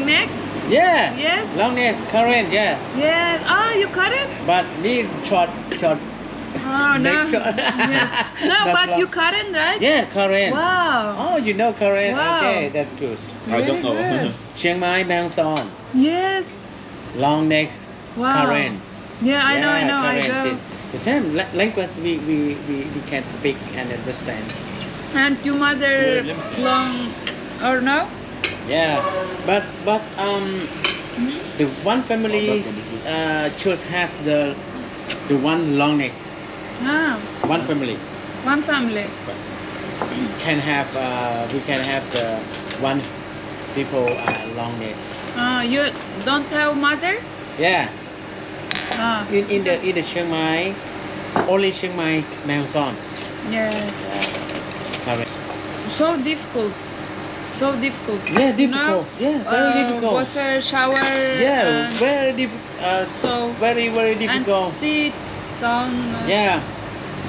Speaker 2: neck.
Speaker 5: yeah.
Speaker 2: Yes.
Speaker 5: Long name current. Yeah.
Speaker 2: Yes. Ah, you Karen?
Speaker 5: But me short short.
Speaker 2: Oh, no.
Speaker 5: Neck short.
Speaker 2: Yes. No,
Speaker 5: That's
Speaker 2: but
Speaker 5: long.
Speaker 2: you Karen, right?
Speaker 5: Yeah, current.
Speaker 2: Wow.
Speaker 5: Oh, you know Karen.
Speaker 2: Wow.
Speaker 5: Okay, that's good.
Speaker 3: I don't
Speaker 2: Very
Speaker 3: know.
Speaker 2: good.
Speaker 5: Chiang Mai, Mae Hong Son,
Speaker 2: Yes.
Speaker 5: long necks,
Speaker 2: Wow.
Speaker 5: Karen.
Speaker 2: Yeah, I know, I
Speaker 5: Yeah,
Speaker 2: know. I
Speaker 5: Karen.
Speaker 2: go.
Speaker 5: It's The same language we, we, we, we can speak and understand.
Speaker 2: And you mother
Speaker 3: Söyleyebilir misin?
Speaker 2: long or no?
Speaker 5: Yeah, but but um, the one family should have the the one long neck.
Speaker 2: Ah,
Speaker 5: One family
Speaker 2: one family.
Speaker 5: can have uh, we can have the one people long necks.
Speaker 2: Ah, you don't have mother?
Speaker 5: Yeah,
Speaker 2: Ah,
Speaker 5: in in the in the Chiang Mai, only Chiang Mai, Mae Hong Son.
Speaker 2: yes.
Speaker 5: Correct.
Speaker 2: So difficult. So difficult.
Speaker 5: Yeah,
Speaker 2: You know?
Speaker 5: difficult. Yeah, very difficult.
Speaker 2: Water, shower.
Speaker 5: Yeah,
Speaker 2: and
Speaker 5: very diff-
Speaker 2: so
Speaker 5: very very
Speaker 2: and
Speaker 5: difficult.
Speaker 2: sit down.
Speaker 5: Yeah,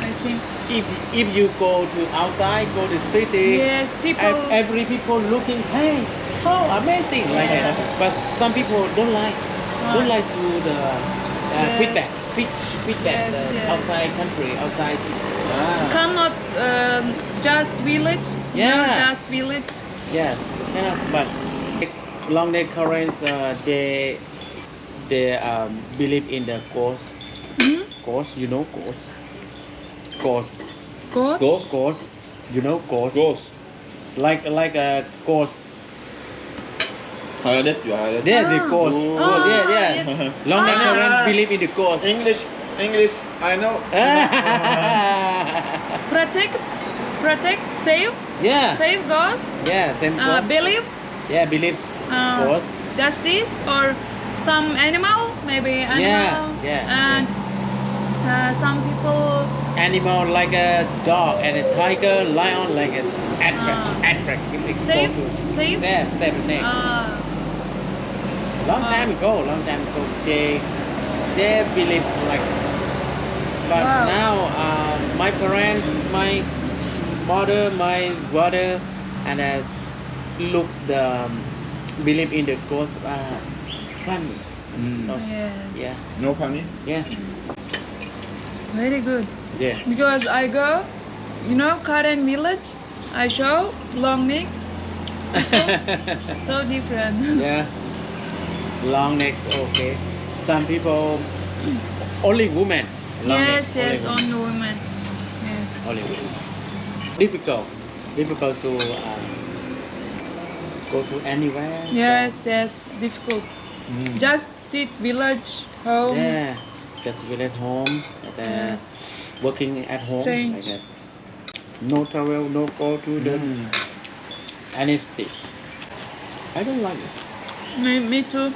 Speaker 2: I think.
Speaker 5: if if you go to outside, go to city,
Speaker 2: Yes, people.
Speaker 5: every people looking, hey, how amazing like
Speaker 2: Yeah.
Speaker 5: that. But some people don't like, don't like to the
Speaker 2: Yes.
Speaker 5: feedback, feed, feedback
Speaker 2: Yes,
Speaker 5: the
Speaker 2: yes.
Speaker 5: outside country, outside. Ah.
Speaker 2: Cannot just village. You know,
Speaker 5: Yeah.
Speaker 2: just village.
Speaker 5: Yes, yeah, but long neck currents, they they believe in the ghost.
Speaker 2: Hmm?
Speaker 5: Ghost, you know ghost. Ghost,
Speaker 2: God.
Speaker 3: Ghost.
Speaker 5: ghost, you know ghost.
Speaker 3: Ghost.
Speaker 5: Like like a ghost.
Speaker 3: Hayalet diyor hayalet.
Speaker 5: Yeah, the
Speaker 2: Ah.
Speaker 5: ghost.
Speaker 3: Oh.
Speaker 5: Ghost, yeah, yeah.
Speaker 2: yes.
Speaker 5: Long neck
Speaker 2: Ah.
Speaker 5: current believe in the ghost.
Speaker 3: English, English, I know.
Speaker 2: Protect, protect, save,
Speaker 5: yeah,
Speaker 2: save ghost.
Speaker 5: yeah, same ghost.
Speaker 2: Believe.
Speaker 5: yeah, believe ghost.
Speaker 2: Justice or some animal, maybe animal.
Speaker 5: yeah,
Speaker 2: And some people.
Speaker 5: Animal like a dog and a tiger, lion like a attract,
Speaker 2: Ah.
Speaker 5: attract. It
Speaker 2: Save,
Speaker 5: go to-
Speaker 2: save.
Speaker 5: Yeah, save neck.
Speaker 2: Ah,
Speaker 5: Long
Speaker 2: Ah.
Speaker 5: time ago, long time ago, they they believe like. But
Speaker 2: Wow.
Speaker 5: now, my parents, my mother, my brother, and looks the believe in the ghost. Funny. No,
Speaker 2: yes.
Speaker 5: Yeah.
Speaker 3: No funny.
Speaker 5: Yeah.
Speaker 2: Very good.
Speaker 5: Yeah.
Speaker 2: Because I go, you know, Karen village. I show long neck. So different.
Speaker 5: yeah. Long necks, okay. Some people, only women. Long
Speaker 2: yes,
Speaker 5: necks,
Speaker 2: yes,
Speaker 5: only women.
Speaker 2: only women. Yes.
Speaker 5: Only women. Difficult, difficult to go to anywhere. so-
Speaker 2: Yes, yes, difficult. Just sit village home.
Speaker 5: Yeah, just village home. And,
Speaker 2: Yes.
Speaker 5: Working at home.
Speaker 2: Strange.
Speaker 5: Like that. No travel, no go to the any city. I don't like it.
Speaker 2: Me, me too.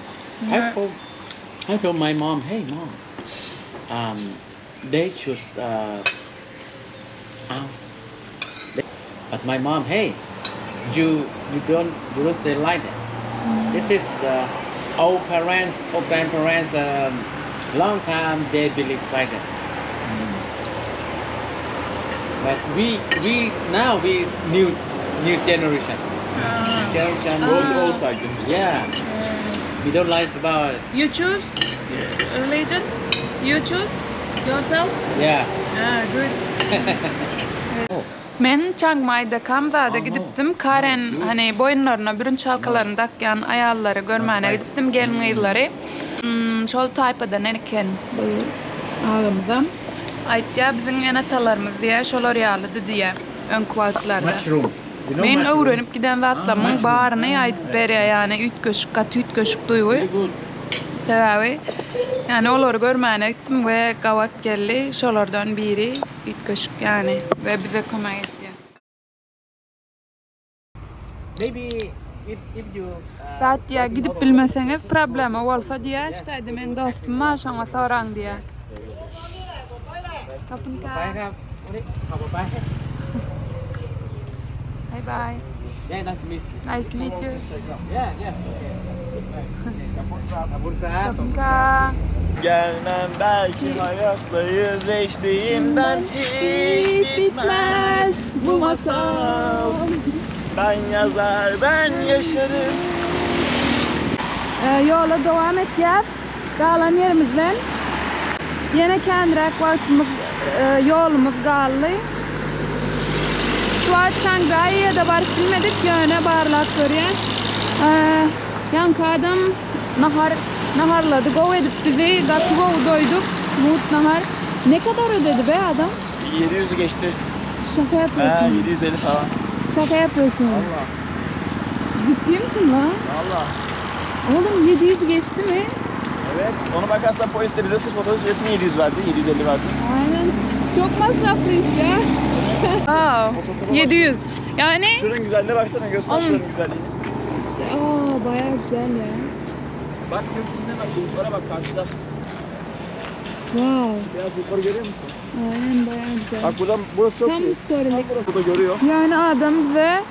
Speaker 5: I
Speaker 2: Yeah.
Speaker 5: told, I told my mom, hey mom, they should out. But my mom, hey, you, you don't, you don't say like this. This is the old parents, old grandparents, long time they believe like this. But we, we now we new, new generation. Generation.
Speaker 3: Go to outside.
Speaker 5: Yeah.
Speaker 2: Yes.
Speaker 5: We don't like about it.
Speaker 2: You choose religion? You choose yourself?
Speaker 5: Yeah.
Speaker 2: Ah, good.
Speaker 5: Oh.
Speaker 2: Men Çang Maýda Kamzada gidipdim. Karen hani boýunlaryna bürünç halkalaryny dakýan aýallary görmäne gidipdim, gelin-gyzlary. Şol taýpadan eken bu agamyzam. Aýtýar, biziň ene-atalarymyz diýýär, şolar ýalydy diýýär öňki wagtlarda. Men öwrenip giden zatlarymyň baryny aýdyp berýär, ýagny üýtgeşik, gaty üýtgeşik duýgy. Sebäbi, ýagny olary görmäne gitdim we gabat geldi şolardan biri üýtgeşik ýagny we bize kömek etýär. Zat diýýär, gidip bilmeseňiz problema bolsa diýýär, şu taýda meň dostum bar, şoňa soraň diýýär. Kapynka. Bye bye.
Speaker 5: Yeah, nice to meet you.
Speaker 2: Nice to meet you.
Speaker 5: Yeah, yeah.
Speaker 2: Kapynka.
Speaker 3: Gelmem belki hayatla yüzleştiğimden hiç bitmez bu masal. Ben yazar ben yaşarım.
Speaker 2: Ýola dowam etýäs. Galan ýerimizden ýene känräk wagtymyz, ýolumyz galdy. Şu wagt Çangaýa-da baryp bilmedik, ýöne barlap görýäs. Ýaňky adam nahar naharlady, gowy edip bizi, gaty gowy doýduk, mugt nahar. Ne kadar ödedi be adam?
Speaker 3: 700'ü geçti.
Speaker 2: Şaka
Speaker 3: He
Speaker 2: yapıyorsun.
Speaker 3: 750 falan.
Speaker 2: Şaka yapıyorsun.
Speaker 3: Valla.
Speaker 2: Ciddi misin lan?
Speaker 3: Valla.
Speaker 2: Oğlum 700 geçti mi?
Speaker 3: Evet. Ona bakarsan polis de bize sırf otobüs ücretini 700 verdi. 750 verdi.
Speaker 2: Aynen. Çok masraflıyız ya. Wow. 700. Yani
Speaker 3: Şuranın güzelliğine baksana göster
Speaker 2: Oğlum.
Speaker 3: şuranın güzelliğini.
Speaker 2: işte aa bayağı güzel ya.
Speaker 3: Bak gökyüzüne bak bulutlara bak karşıda.
Speaker 2: Wow.
Speaker 3: Beyaz bulutları görüyor musun?
Speaker 2: Aynen bayağı güzel.
Speaker 3: Bak buradan burası çok
Speaker 2: Tam
Speaker 3: iyi.
Speaker 2: storylik.
Speaker 3: Burası da görüyor.
Speaker 2: Yani adam bize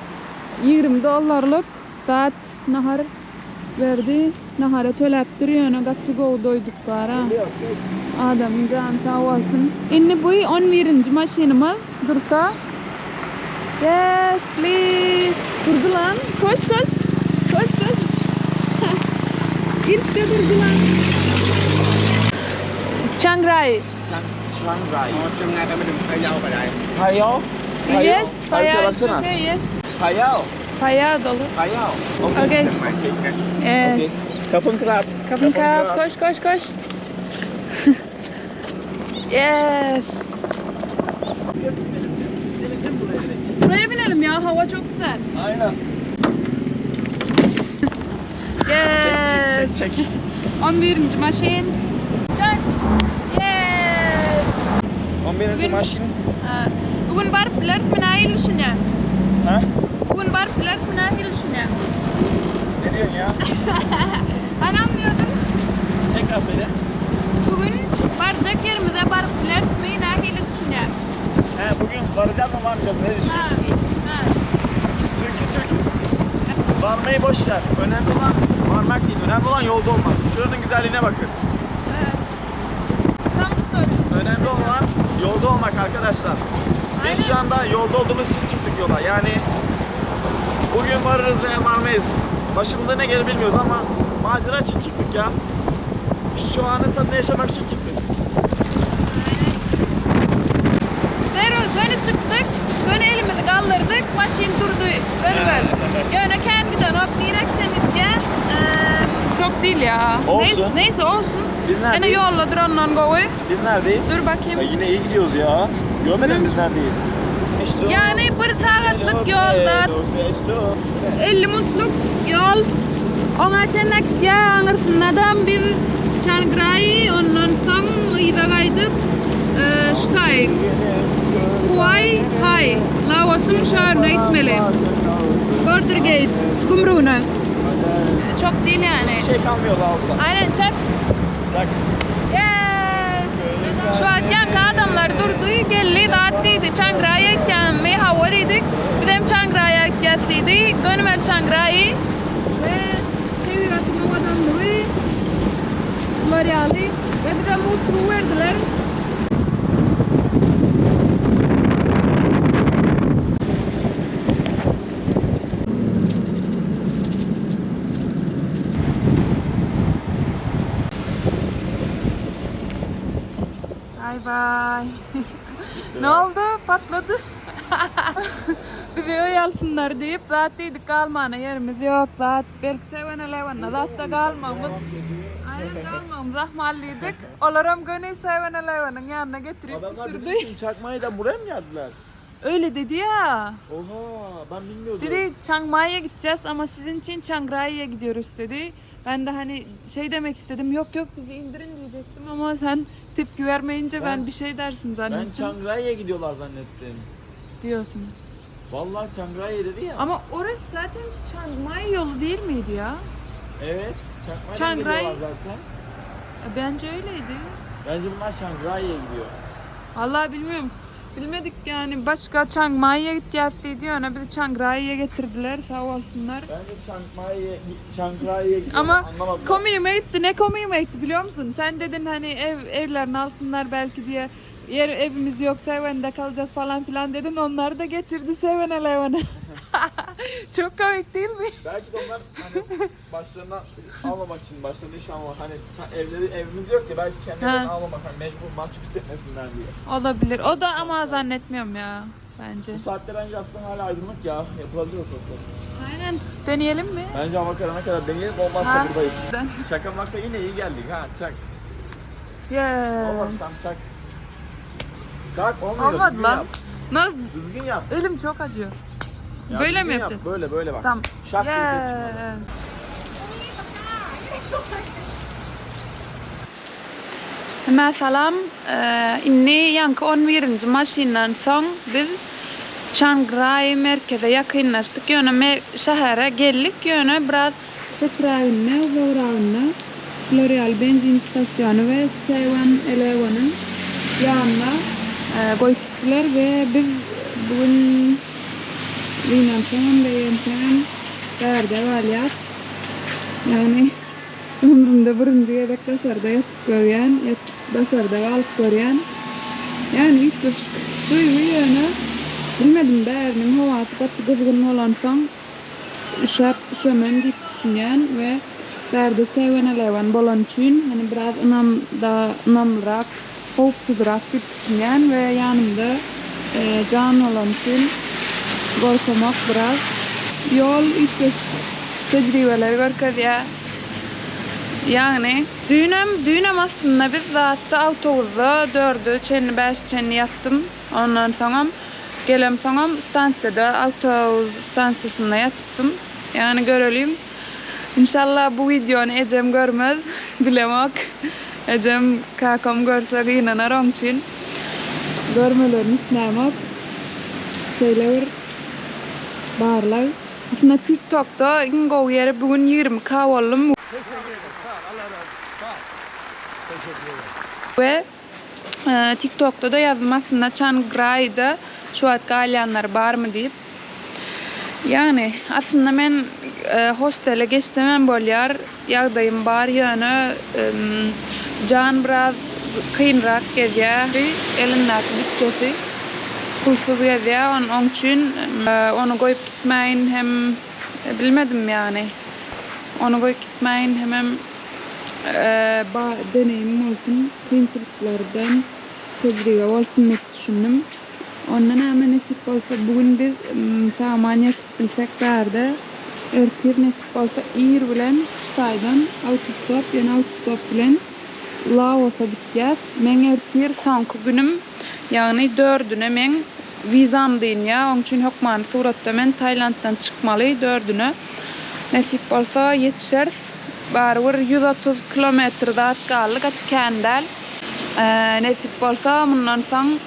Speaker 2: 20 dollarlyk zat nahar berdi. Nahara töläpdir ýöne gaty gowy doýduk bara. Adamyň jany sag bolsun. Indi bu 11-nji maşynymyz dursa. Yes, please. Durdy lan. Koş koş. Koş koş. İlk de durdy lan. Chiang Rai.
Speaker 3: Chiang Rai.
Speaker 4: อ๋อเชียงรายไปไม่ถึงพะเยาไปได้
Speaker 3: Payao. Payao.
Speaker 2: Yes,
Speaker 3: Haritaya
Speaker 2: Payao.
Speaker 3: baksana.
Speaker 2: Okay, yes.
Speaker 3: Payao.
Speaker 2: Payao dolu.
Speaker 3: Payao.
Speaker 2: Okay. Yes.
Speaker 3: Kapın krap.
Speaker 2: Kapın kap. Koş koş koş. Yes. Buraya binelim ya. Hava çok güzel.
Speaker 3: Aynen.
Speaker 2: Yes.
Speaker 3: Çek çek çek çek.
Speaker 2: 11. maşin. Çek. Yes.
Speaker 3: 11.
Speaker 2: Bugün-
Speaker 3: maşin.
Speaker 2: Ha, Bugün baryp bileris mi nähili düşünýäň?
Speaker 3: Ha?
Speaker 2: Bugün baryp bileris mi nähili düşünýäň?
Speaker 3: Ne diyorsun ya?
Speaker 2: Hani anlıyordun?
Speaker 3: Tekrar söyle.
Speaker 2: Bugün barjak ýerimize baryp bileris mi nähili düşünýäň?
Speaker 3: He bugün varacağız mı varmayacağız mı? Ne
Speaker 2: Ha.
Speaker 3: düşünüyorsun?
Speaker 2: Ha.
Speaker 3: Türk'ü Türk'üz. Varmayı boş ver. Önemli olan varmak değil. Önemli olan yolda olmak. Şuranın güzelliğine bakın.
Speaker 2: Evet. Tam story.
Speaker 3: Önemli olan yolda olmak arkadaşlar. Biz şu anda yolda olduğumuz için çıktık yola. Yani bugün varırız veya varmayız. Başımıza ne gelir bilmiyoruz ama macera için çıktık ya. Şu anın tadını yaşamak için çıktık.
Speaker 2: Zero göni çykdyk, göni elimizi galdyrdyk, maşyn durdy. Görüber. Ýöne kän gidenok, niräkçe gitýär? Çok değil ya.
Speaker 3: Olsun.
Speaker 2: Neyse, neyse olsun.
Speaker 3: Biz
Speaker 2: Ýene
Speaker 3: neredeyiz?
Speaker 2: ýolda durandan gowy.
Speaker 3: Biz neredeyiz?
Speaker 2: Dur bakayım.
Speaker 3: Ya yine iyi gidiyoruz ya. Görmedin mi biz neredeyiz? İşte
Speaker 2: Yani bir sagatlyk ýolda 50 minutluk ýol. Oňa çenli gitýär, aňyrsyndan biz Çang Rai, ondan soň yza gaýdyp, e, şu taý Huai Hai, Laosyň şäherine gitmeli. Border Gate, gümrügine. Çok değil yani.
Speaker 3: Şey kalmıyor Laos'a.
Speaker 2: Aynen çak.
Speaker 3: Çak.
Speaker 2: Yes. Şu an ýaňky adamlar durdy, geldi, zat diýdi, Çang Rai'ye gitýänmi, hawa diýdik. Bizem Çang Rai'ye gitýäs diýdi. Gönümel Çang Rai. We tebigatyň owadanlygy şular ýaly. We bize mugt suw berdiler. Bay bay. Ne oldu? Patladı. Bizi öý alsynlar diýip zat diýdik galmana ýerimiz ýok zat belki Seven Eleven-de zatda galmagymyz Aýan galmagymyz ahmal diýdik. Olaram göni Seven Eleven-iň ýanyna getirip
Speaker 3: Adamlar bizim
Speaker 2: düşürdi.
Speaker 3: için Chiang Mai'den buraya mı geldiler?
Speaker 2: Öyle dedi ya.
Speaker 3: Oha ben bilmiyordum.
Speaker 2: Dedi Chiang Mai'ye gideceğiz ama sizin için Chiang Rai'ye gidiyoruz dedi. Ben de hani şey demek istedim. Yok yok bizi indirin diyecektim ama sen tepki vermeyince ben,
Speaker 3: Ben-
Speaker 2: bir şey dersin
Speaker 3: Ben
Speaker 2: zannettim.
Speaker 3: Chiang Rai'ye gidiyorlar zannettim.
Speaker 2: Diyorsun.
Speaker 3: Vallahi Chiang Rai dedi ya.
Speaker 2: Ama orası zaten Chiang Mai yolu değil miydi ya?
Speaker 3: Evet. Chiang Mai'den
Speaker 2: Chiang Rai-
Speaker 3: gidiyorlar zaten.
Speaker 2: E, Bence öyleydi.
Speaker 3: Bence bunlar Chiang Rai'ye gidiyor.
Speaker 2: Vallahi bilmiyorum. Bilmedik yani başka Chiang Mai'ye gideceğiz diyor. Ona bizi Chiang Rai'ye getirdiler sağ olsunlar.
Speaker 3: Bence Chiang Mai'ye Chiang Rai'ye gidiyorlar.
Speaker 2: Ama
Speaker 3: Anlamadım.
Speaker 2: komiğime gitti. Ne komiğime gitti biliyor musun? Sen dedin hani ev evlerini alsınlar belki diye. Yer evimiz yok Seven'de kalacağız falan filan dedin. Onlar da getirdi Seven Eleven'e. Çok komik değil mi?
Speaker 3: Belki de onlar hani başlarına almamak için, başlarına iş almamak. Hani ça- evleri evimiz yok ya belki kendilerini
Speaker 2: Ha.
Speaker 3: almamak hani mecbur mahcup hissetmesinler diye.
Speaker 2: Olabilir. O da ama zannetmiyorum ya bence.
Speaker 3: Bu saatte bence aslında hala aydınlık ya. Yapılabilir otostop.
Speaker 2: Aynen. Deneyelim mi?
Speaker 3: Bence hava kararına kadar deneyelim olmazsa
Speaker 2: Ha.
Speaker 3: buradayız.
Speaker 2: Ben-
Speaker 3: Şaka maka yine iyi geldik ha çak. Olmadı
Speaker 2: Yes.
Speaker 3: tam çak. Çak olmuyor.
Speaker 2: Olmadı
Speaker 3: düzgün
Speaker 2: lan.
Speaker 3: Yap.
Speaker 2: Ne?
Speaker 3: Düzgün yap.
Speaker 2: Elim çok acıyor.
Speaker 3: Ya
Speaker 2: Böyle mi
Speaker 3: düzgün yap,
Speaker 2: yapacağız?
Speaker 3: Böyle böyle bak.
Speaker 2: Tamam.
Speaker 3: Şak diye ses çıkmadı.
Speaker 2: Yes. Hemä salam. Indi ýaňky on birinji maşyndan soň biz Çang Rai merkeze ýakynlaşdyk. Ýöne me şähere geldik, ýöne biraz çeträginde, uzagragynda şular ýaly benzin stasyony we Seven Eleveniň ýanyna goýup gitdiler we biz bu gün gynansamam, begensemem bärde galýas. Ýagny ömrümde birinji gezek daşarda ýatyp görýän, daşarda galyp görýän. Ýagny üýtgeşik duýgy ýöne bilmedim bäriniň howasy gaty gyzgyn bolansoň üşäp üşemen diýip düşünýän we bärde Seven Eleven bolany üçin hani biraz ynam da ynamlyrak, howpsuzrak diýip düşünýän we ýanymda Jan bolany üçin gorkamak biraz. Ýol üýtgeşik tejribeler görkezýär. Ýagny düýnem, düýnem aslynda biz zatda awtobuzda dörde çenli, bäşe çenli ýatdym. Ondan soňam gelemsoňam stansiýada, awtobus stansiýasynda ýatypdym. Ýagny göreliň. Inşallah bu wideony ejem görmez. Bilemok. Ejem, kakam görse gynanar oň üçin. Görmelerini islämok. Şeýle bir barlag. Aslynda TikTokda iň gowy ýeri bu gün 20 k boldum. We TikTokda-da ýazdym aslynda Çang Raýda şu wagt galýanlar barmy diýip. Ýagny aslynda men hostele geçsemem bolýar, ýagdaýym bar ýöne Jan biraz kynrak gezýär, elindäki bütçesi pulsuz gezýär, oň üçin ony goýup gitmäýin hem bilmedim ýagny. Ony goýup gitmäýin hemem deneýim bolsun, kynçylyklardan tejribe bolsun diýip düşündim. Onda näme nesip bolsa bu gün biz sag-aman ýatyp bilsek bärde, ertir nesip bolsa ir bilen şu taýdan awtostop, ýene awtostop bilen Laosa gitýäs. Meň ertir soňky günüm, ýagny dördüne meň wizam dynýar. Oň üçin hökmany suratda men Tailanddan çykmaly dördüne. Nesip bolsa ýetişeris. Barybir 130 kilometr zat galdy, gaty kän däl. Nesip bolsa mundan soň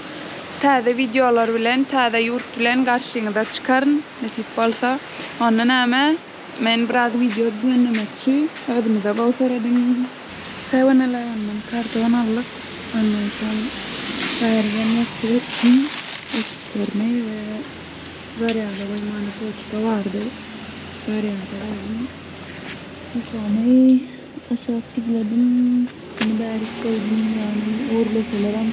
Speaker 2: täze wideolar bilen, täze ýurt bilen garşyňyza çykaryn. Nesip bolsa. Onda näme? Men biraz wideo düzenlemekçi. Özüňize gowy serediň. Seven Eleven'den kardon aldyk. Ondan soň bärden ýassyk etdim. Eşiklerimi we zarýada goýmana toçka bardy. Zarýada goýdum. Sifony aşak gizledim. Muny bärik goýdum. Ýagny ogurlasalaram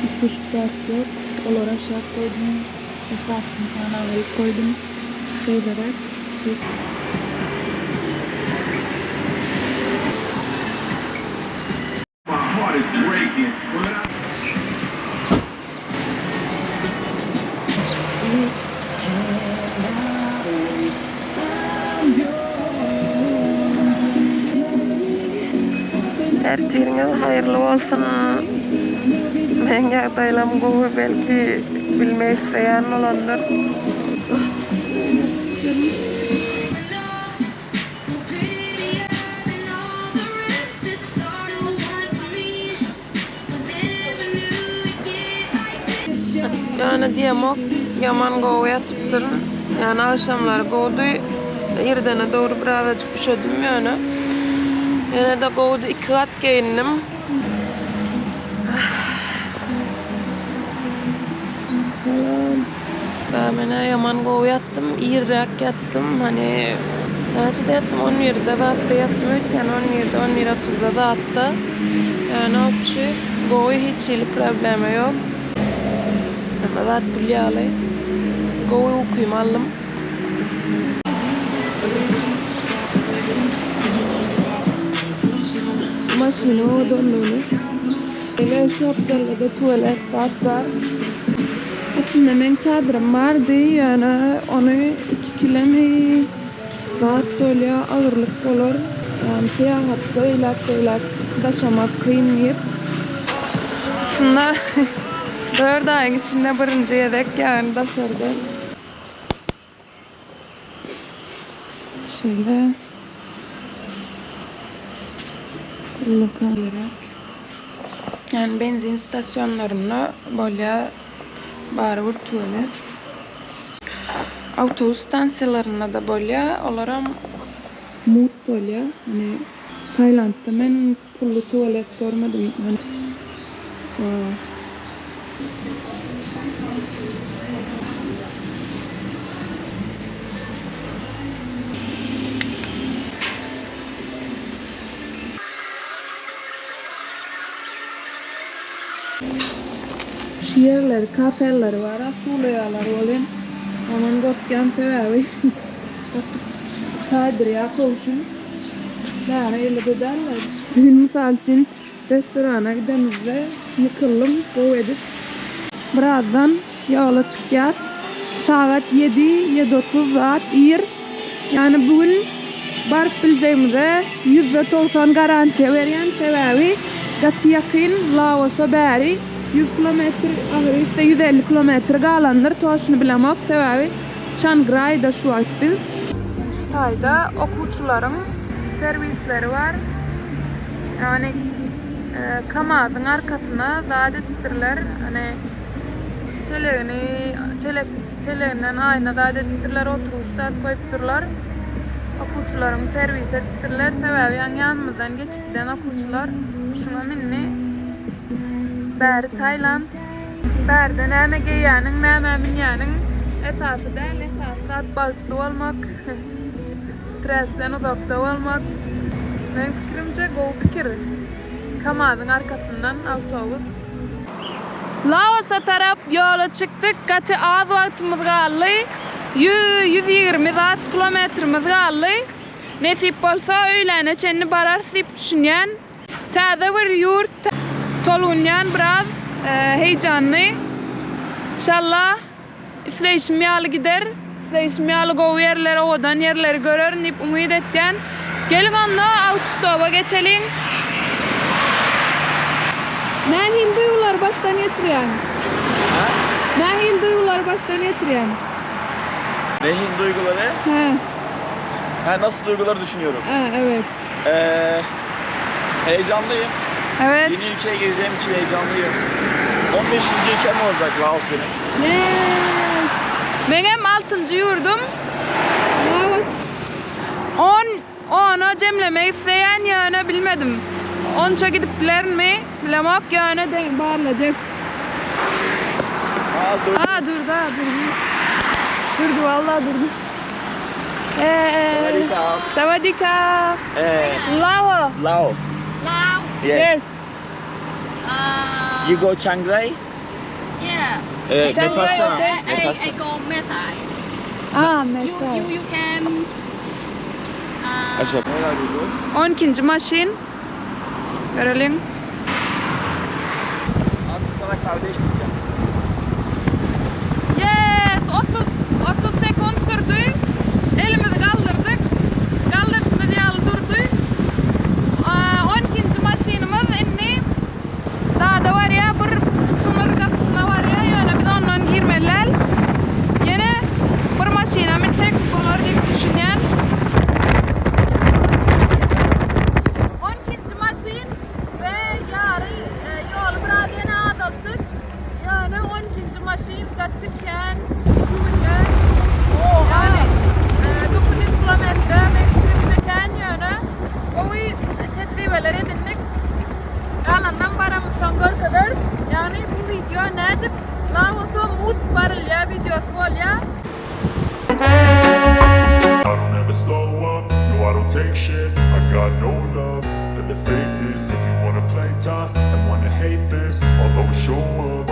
Speaker 2: üýtgeşik zat ýok. Olary aşak goýdum. Esasyny aňryk goýdum. Şeýleräk.
Speaker 9: My heart is breaking. But I.
Speaker 2: Ertiriňiz haýyrly bolsun. Meň ýagdaýlam gowy belki bilmek isleýän bolandyr. Ýöne diýemok, ýaman gowy ýatypdyryn. Ýöne agşamlary gowudy. Irdene dogry birazajyk üşedim ýöne. Ýene-de gowudy, iki gat geýindim. Salam. Men-ä ýaman gowy ýatdym, irräk ýatdym. Hany näçede ýatdym? On birde zatda ýatdym öýtýän, on birde, on bir otuzda zatda. Ýöne obşi gowy, hiç hili problema ýok. Hemme zat gül ýaly. Gowy ukymy aldym. Maşynyň owadanlygyny. Ine şu gapdalda-da tuwalet zat bar. Aslynda meň çadyrym bardy, ýöne ony iki kilemi zat bolýar, agyrlyk bolar. Ýagny syýahatda eýläk-beýläk daşamak kyn diýip. Aslynda dört aýyň içinde birinji gezek ýagny daşarda. Şeýle. Ullakan gerek. Ýagny benzin stasionlarynda bolýar barybir tualet. Awtobus stansiýalarynda-da bolýar, olaram mugt bolýar. Ýagny Tailandda men pully tualet görmedim. Şu ýerleri kafeleri bar a suwlaýarlar welin ondan gorkýan sebäbi gaty taýdyrýar kowşun. Bäri eýlede däldir. Düýn mysal üçin restorana gidemizde ýykyldym gowy edip. Birazdan ýola çykýas. Sagat ýedi, ýedi otuz zat ir. Ýagny bu gün baryp biljegimize 90% garantiýa berýän, sebäbi gaty ýakyn Laosa bäri 100 kilometr agyr gitse 150 kilometr galandyr, toşny bilemok, sebäbi Çangraýda şu wagt biz. Şu taýda okuwçylaryň serwisleri bar. Ýagny KAMAZ-yň arkasyna zat edipdirler. Ýagny çelegini çelek çeleginden aýna zat edipdirler, oturgyç zat goýupdyrlar. Okuwçylaryň serwisi edipdirler. Sebäbi ýaňy ýanymyzdan geçip giden okuwçylar şuňa mindi. Bäri Tailand. Bärde näme geýýäniň, nämä münýäniň esasy däl, esasy zat bagtly bolmak, stresden uzakda bolmak. Meň pikirimçe gowy pikir. KAMAZ-yň arkasyndan awtobus. Laosa tarap ýola çykdyk, gaty az wagtymyz galdy. Ýüz, 120 zat kilometrimiz galdy. Nesip bolsa öýläne çenli bararys diýip düşünýän. Täze bir ýurt tolgunýan biraz heýjanly. Inşallah isleýşim ýaly gider. Isleýşim ýaly gowy ýerleri, owadan ýerleri görerin diýip umyt etýän. Geliň onda autostoba geçeliň. Nähili duýgulary başdan geçirýäň?
Speaker 3: Hä?
Speaker 2: Nähili duýgulary başdan geçirýäň?
Speaker 3: Nähili duýgulary?
Speaker 2: Hä.
Speaker 3: Hä, nasıl duyguları düşünüyorum.
Speaker 2: Hä, evet.
Speaker 3: Ee, heyecanlıyım.
Speaker 2: Evet.
Speaker 3: Yeni ülkeye gireceğim için heyecanlıyım. 15. ülkem olacak Laos benim.
Speaker 2: Yes. Meňem altynjy ýurdum Laos. On, ona jemlemek isleýän ýöne bilmedim. Onça gidip bilerinmi bilemok ýöne deň barlajak.
Speaker 3: Aa dur.
Speaker 2: Aa durdy aa durdy. Durdy vallahi durdy. Ee,
Speaker 3: Sawadika.
Speaker 2: Sawadika.
Speaker 3: Ee,
Speaker 2: Lao.
Speaker 3: Lao.
Speaker 8: Lao.
Speaker 3: Yes.
Speaker 2: Yes.
Speaker 8: Uh,
Speaker 3: You go Chiang Rai?
Speaker 8: yeah.
Speaker 3: Ee,
Speaker 2: Chiang Rai,
Speaker 3: Mepasa.
Speaker 2: okay.
Speaker 8: I, I,
Speaker 3: Mepasa.
Speaker 8: I go Mae Sai.
Speaker 2: Aa
Speaker 8: You,
Speaker 2: Mesai.
Speaker 8: you, you can. Uh,
Speaker 3: Aşağı. Where are you go?
Speaker 2: 12. maşyn. Göreliň.
Speaker 3: Artık sana kardeş diyeceğim.
Speaker 2: Yes, 30 30 sekund sürdü. Elimizi galdyrdyk. Galdyryşymyz ýaly durdy. Aa, 12. maşynymyz. maşyn gaty kän iki günde. Ýagny 900 kilometre men pikirimçe kän ýöne gowy tejribeler edindik. Galanynam baramyzsoň görkezeris. Ýagny bu wideo nädip Laosa mugt barylýar wideosy bolýar.
Speaker 9: I don't ever slow up, no I don't take shit I got no love for the fakeness If you wanna play tough and wanna hate this I'll always show up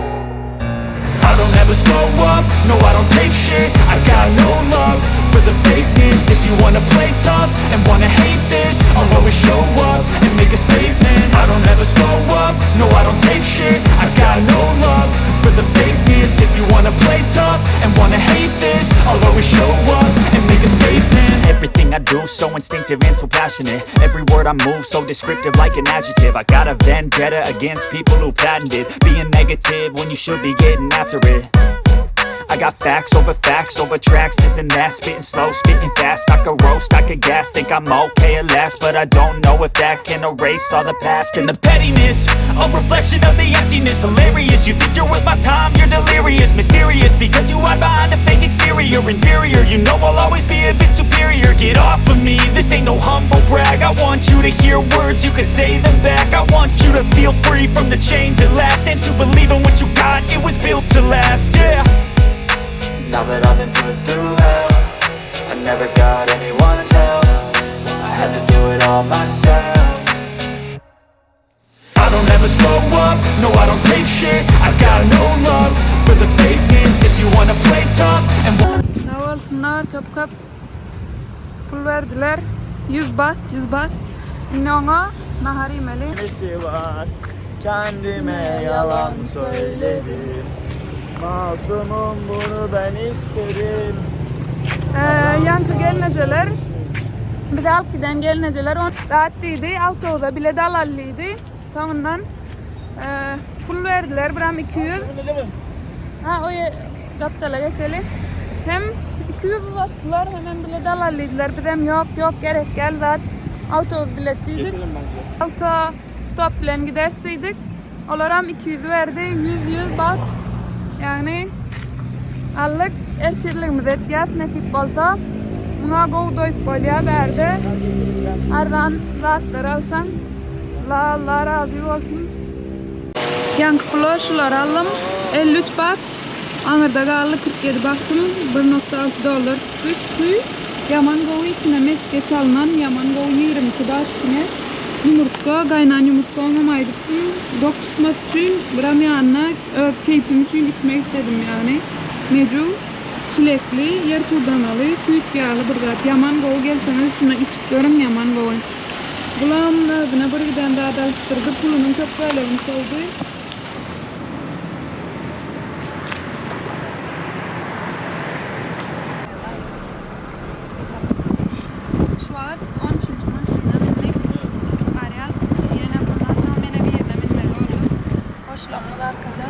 Speaker 9: I don't ever slow up, no I don't take shit I got no love for the fakeness If you wanna play tough and wanna hate this I'll always show up and make a statement I don't ever slow up, no I don't take shit I got no love for the fakeness If you wanna play tough and wanna hate this I'll always show up and make a statement Everything I do so instinctive and so passionate Every word I move so descriptive like an adjective I got a vendetta against people who patented Being negative when you should be getting after it I got facts over facts over tracks, this and that Spitting slow, spitting fast, I could roast, I could gas Think I'm okay at last, but I don't know if that can erase all the past And the pettiness, a reflection of the emptiness Hilarious, you think you're worth my time, you're delirious Mysterious, because you hide behind a fake exterior Inferior, you know I'll always be a bit superior Get off of me, this ain't no humble brag I want you to hear words, you can say them back I want you to feel free from the chains at last And to believe in what you got, it was built to last, yeah
Speaker 10: Now that I've been put through hell I never got anyone's help I had to do it all myself
Speaker 9: I don't ever slow up, no I don't take shit I got no love for the fakeness If you wanna play tough and
Speaker 2: Sag bolsunlar köp köp pul berdiler. 100 baht, 100 baht. Indi oňa nahar iýmeli.
Speaker 3: Nesi var kendime yalan söyledim Masumum bunu ben istedim
Speaker 2: Ee, ýaňky gelnejeler bizi alyp giden gelnejeler on zat diýdi, awtobusa bilet alaly diýdi. Soňundan e, pul berdiler, biram 200. Ha, o ýe gapdala geçeli. Hem 200 uzatdylar, hemem bilet alaly diýdiler. Bizem ýok, ýok gerek däl zat. Awtobus bilet diýdik. Awto stop bilen gideris diýdik. Olaram 200 berdi, 100 100 bat. Ýagny aldyk, ertirligimizi etýäs nesip bolsa. Muňa gowy doýup bolýar bärde. Arzan zatlar alsaň. La Allah razy bolsun. Ýaňky pula şulary aldym. 53 bat. Aňyrda galdy 47 batym. 1.6 dollar tutdy. Şu ýaman gowy içine mesge çalynan ýaman gowy 22 bat diňe. Ýumurtga, gaýnan ýumurtga oňam aýdypdym. Dok tutmas üçin biram ýanyna öz keýpim üçin içmek isledim ýagny. Meju çilekli, ýer tudanaly, süýt ýaly bir zat. Ýaman gowy gelseňiz şuny içip görüň ýaman gowy. Bulam özüne bir giden zat alyşdyrdy, pulunyň köp bölegini sowdy. Şu wagt on üçünji maşyna mündik. Gidip barýas. Ýene bundan soň ýene birine münmeli bolduk. Goşlamyz arkada.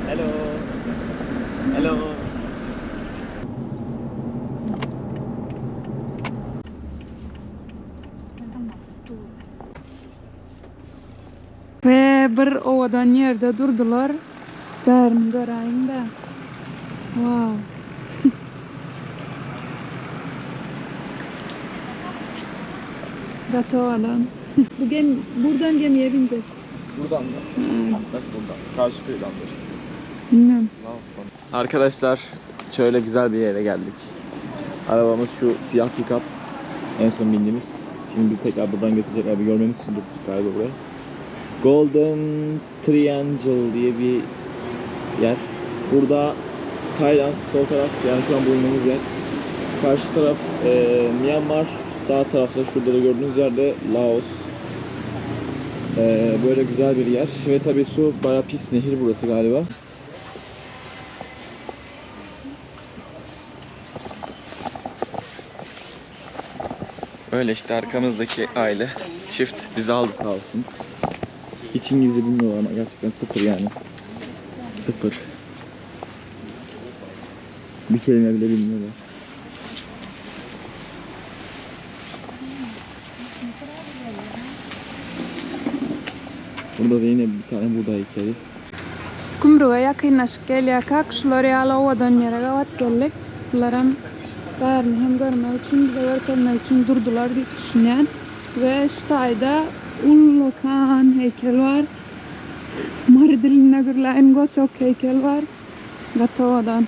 Speaker 3: Hello Hello
Speaker 2: We bir owadan ýerde durdular. Bärini göräýiň-dä. Wow. Gaty owadan. Bu gem buradan gemiye bineceğiz.
Speaker 3: Buradan mı? Nasıl buradan? Karşı kıyıdandır.
Speaker 2: Bilmiyorum.
Speaker 3: Arkadaşlar şöyle güzel bir yere geldik. Arabamız şu siyah pick-up. En son bindiğimiz. Şimdi bizi tekrar buradan getirecekler. Bir görmeniz için durduk galiba buraya. Golden Triangle diye bir yer. Burada Tayland sol taraf yani şu an bulunduğumuz yer. Karşı taraf e, Myanmar, sağ tarafta şurada da gördüğünüz yerde Laos. E, böyle güzel bir yer ve tabii su bayağı pis nehir burası galiba. Öyle işte arkamızdaki aile çift bizi aldı sağ olsun. Hiç İngilizce bilmiyorlar ama gerçekten sıfır yani. Sıfır. Bir kelime bile bilmiyorlar. Burada da yine bir tane Buda heykeli.
Speaker 2: Gümrüge ýakynlaşyp gelýärkäk şular ýaly owadan ýere gabat geldik. Bularam bärini hem görmek üçin, bize görkezmek üçin durdular diýip düşünýän. We şu taýda ullakan heýkel bar. Mary dilinde gürläýin goçak heýkel bar. Gaty owadan.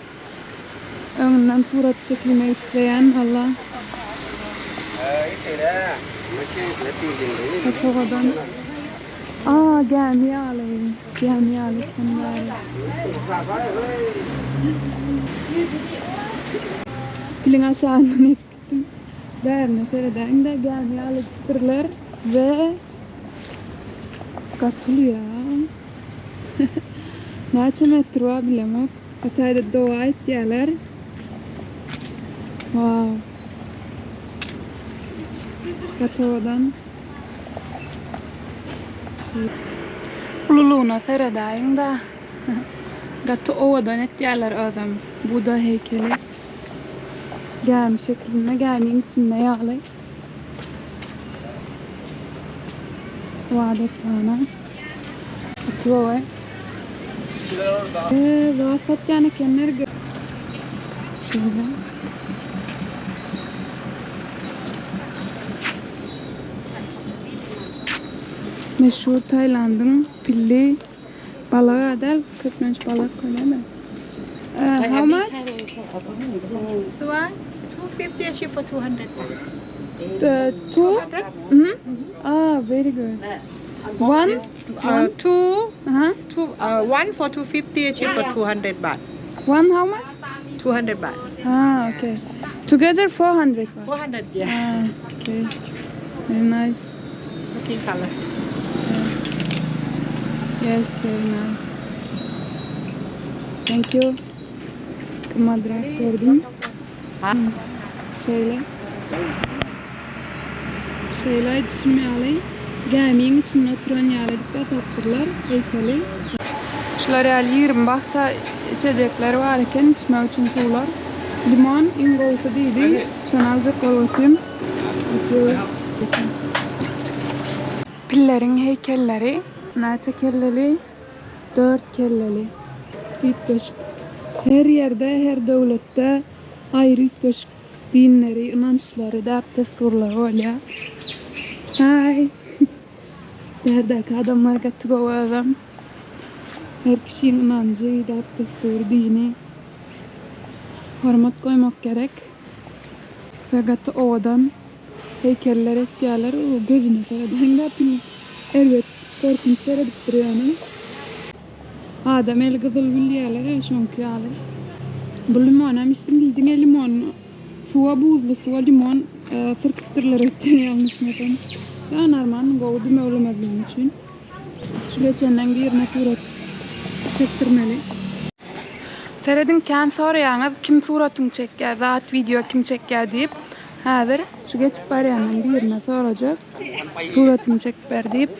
Speaker 2: Öňünden surat çekilmek isleýän walla. Gaty owadan. Aa gämi ýaly. Gämi ýaly eken bäri. Piliň aşagyndan geçip gitdim. Bärine seredäýiň-de gämi ýaly edipdirler we gaty uly ýa. Näçe metr bar bilemok. Hytaýda doga aýtýarlar. Wow. Gaty owadan. Ululygyna seredäýiň-dä. Gaty owadan etýärler özem. Buda heýkeli. Gämi şekilinde, gämiň içinde ýaly. Ybadathana. Gaty gowy. Eee, zat satýan ekenler. Şeýle. Meşhur Tailandyň pilli balygy däl, köplenç balyk näme? How much?
Speaker 7: This one, 250 ship for 200 baht.
Speaker 2: Two? Mm -hmm. Ah, very good. One?
Speaker 7: Two,
Speaker 2: Uh-huh.
Speaker 7: two, one for 250 ship for 200 baht.
Speaker 2: One how much?
Speaker 7: 200 baht.
Speaker 2: Ah, okay. Together 400 baht.
Speaker 7: 400, yeah.
Speaker 2: Ah, okay. Very nice.
Speaker 7: Looking color.
Speaker 2: Yes. Yes, very nice. Thank you. Madrak gördüm. Hmm, Şeýle. Şeýle aýdyşym ýaly, gämiň içinde oturan ýaly edip ýasapdyrlar heýkeli. Şular ýaly 20 bahta içejekler bar eken, içmek üçin suwlar. Limon iň gowusy diýdi. Şony aljak bolup otyryn. Pilleriň heýkelleri näçe kelleli? Dört kelleli. Üýtgeşik. Her ýerde, her döwletde aýry üýtgeşik dinleri, ynançlary, däp-dessurlary bolýar. Hi. Bärdäki adamlar gaty gowy özem. Her kişiň ynanjy, däp-dessury, dini hormat goýmak gerek. We gaty owadan heýkeller etýärler. O gözüne seredeňde pil erbet gorkunç seredip dur ýöne. Adam eli gyzyl gül diýýärler ýa şoňky ýaly. Bu limonam içdim diňe limon suwa buzly suwa limon sirkipdirler öýtýän ýalňyşmasam. Ýa normal gowy dümewlemezligim üçin. Şu geçenden birine surat çekdirmeli. Serediň kän soraýaňyz kim suratyňy çekýär zat wideo kim çekýär diýip. Häzir şu geçip barýandan birine sorajak. Suratymy çekip ber diýip.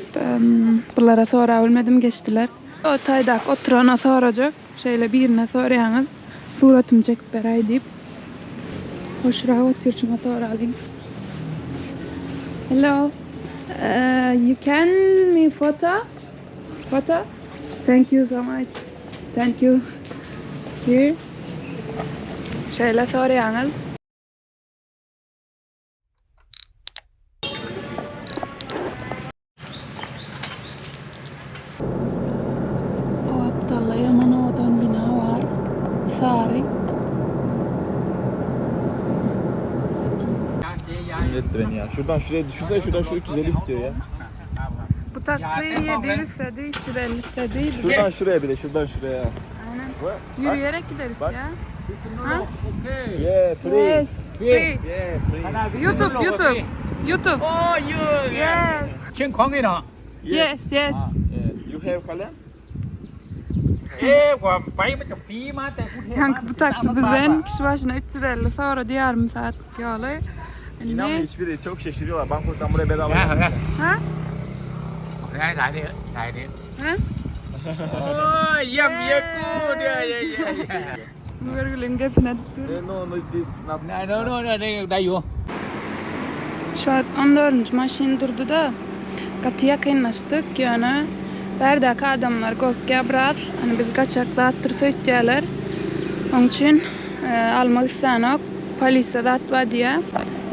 Speaker 2: Bulara sorap bilmedim geçdiler. O taýdaky oturana sorajak. Şeýle birine soraýaňyz suratymy çekip beräý diýip. Hoşrak otyr şuňa soralyň. Hello. You can me photo? Photo? Thank you so much. Thank you. Here. Şeýle soraýaňyz. O gapdalda ýaman owadan bina bar. Sary.
Speaker 3: Sinir etti beni ya. Şuradan şuraya düşünsene şuradan şu 350 istiyor ya.
Speaker 2: Bu taksi 700 istedi, 350 istedi.
Speaker 3: Şuradan şuraya bir de şuradan şuraya.
Speaker 2: Aynen.
Speaker 3: Bak.
Speaker 2: Yürüyerek gideriz
Speaker 3: Bak.
Speaker 2: ya. Ha?
Speaker 3: Yeah free.
Speaker 2: Yes, free.
Speaker 3: Yeah free.
Speaker 2: YouTube, YouTube. YouTube.
Speaker 5: Oh, you
Speaker 2: Yes.
Speaker 5: เชียงของนี่เนาะ
Speaker 2: Yes, yes.
Speaker 3: Yeah. You have kalem?
Speaker 5: เอ๊ะกว่าไปมันจะฟรีมาแต่กรุงเทพ
Speaker 2: Yankı bu taksi bizden kişi başına 350 sorady yarım saatlik ýoly.
Speaker 3: İnan
Speaker 2: Indi
Speaker 3: hiçbiri çok şaşırıyorlar. Bangkok'tan buraya bedava.
Speaker 5: นะ
Speaker 3: geldik.
Speaker 2: ha?
Speaker 5: ถ่ายถ่ายดิถ่ายดิ
Speaker 2: Ha?
Speaker 5: โอ้ยเยี่ยมเยี่ยมกูเดี๋ยวเยี่ยมเยี่ยม
Speaker 2: Bu görgüliň gepini edip dur.
Speaker 3: Eh, No no this not.
Speaker 5: ได้โน่นโน่นได้ได้อยู่
Speaker 2: Şu wagt on dördünji maşyn durdy-da, gaty ýakynlaşdyk, ýöne Bärdäki adamlar gorkýar biraz. Hani biz gaçak zatdyr öýtýärler. Onuň üçin almak islänok. Polisiýa zat bar diýýär.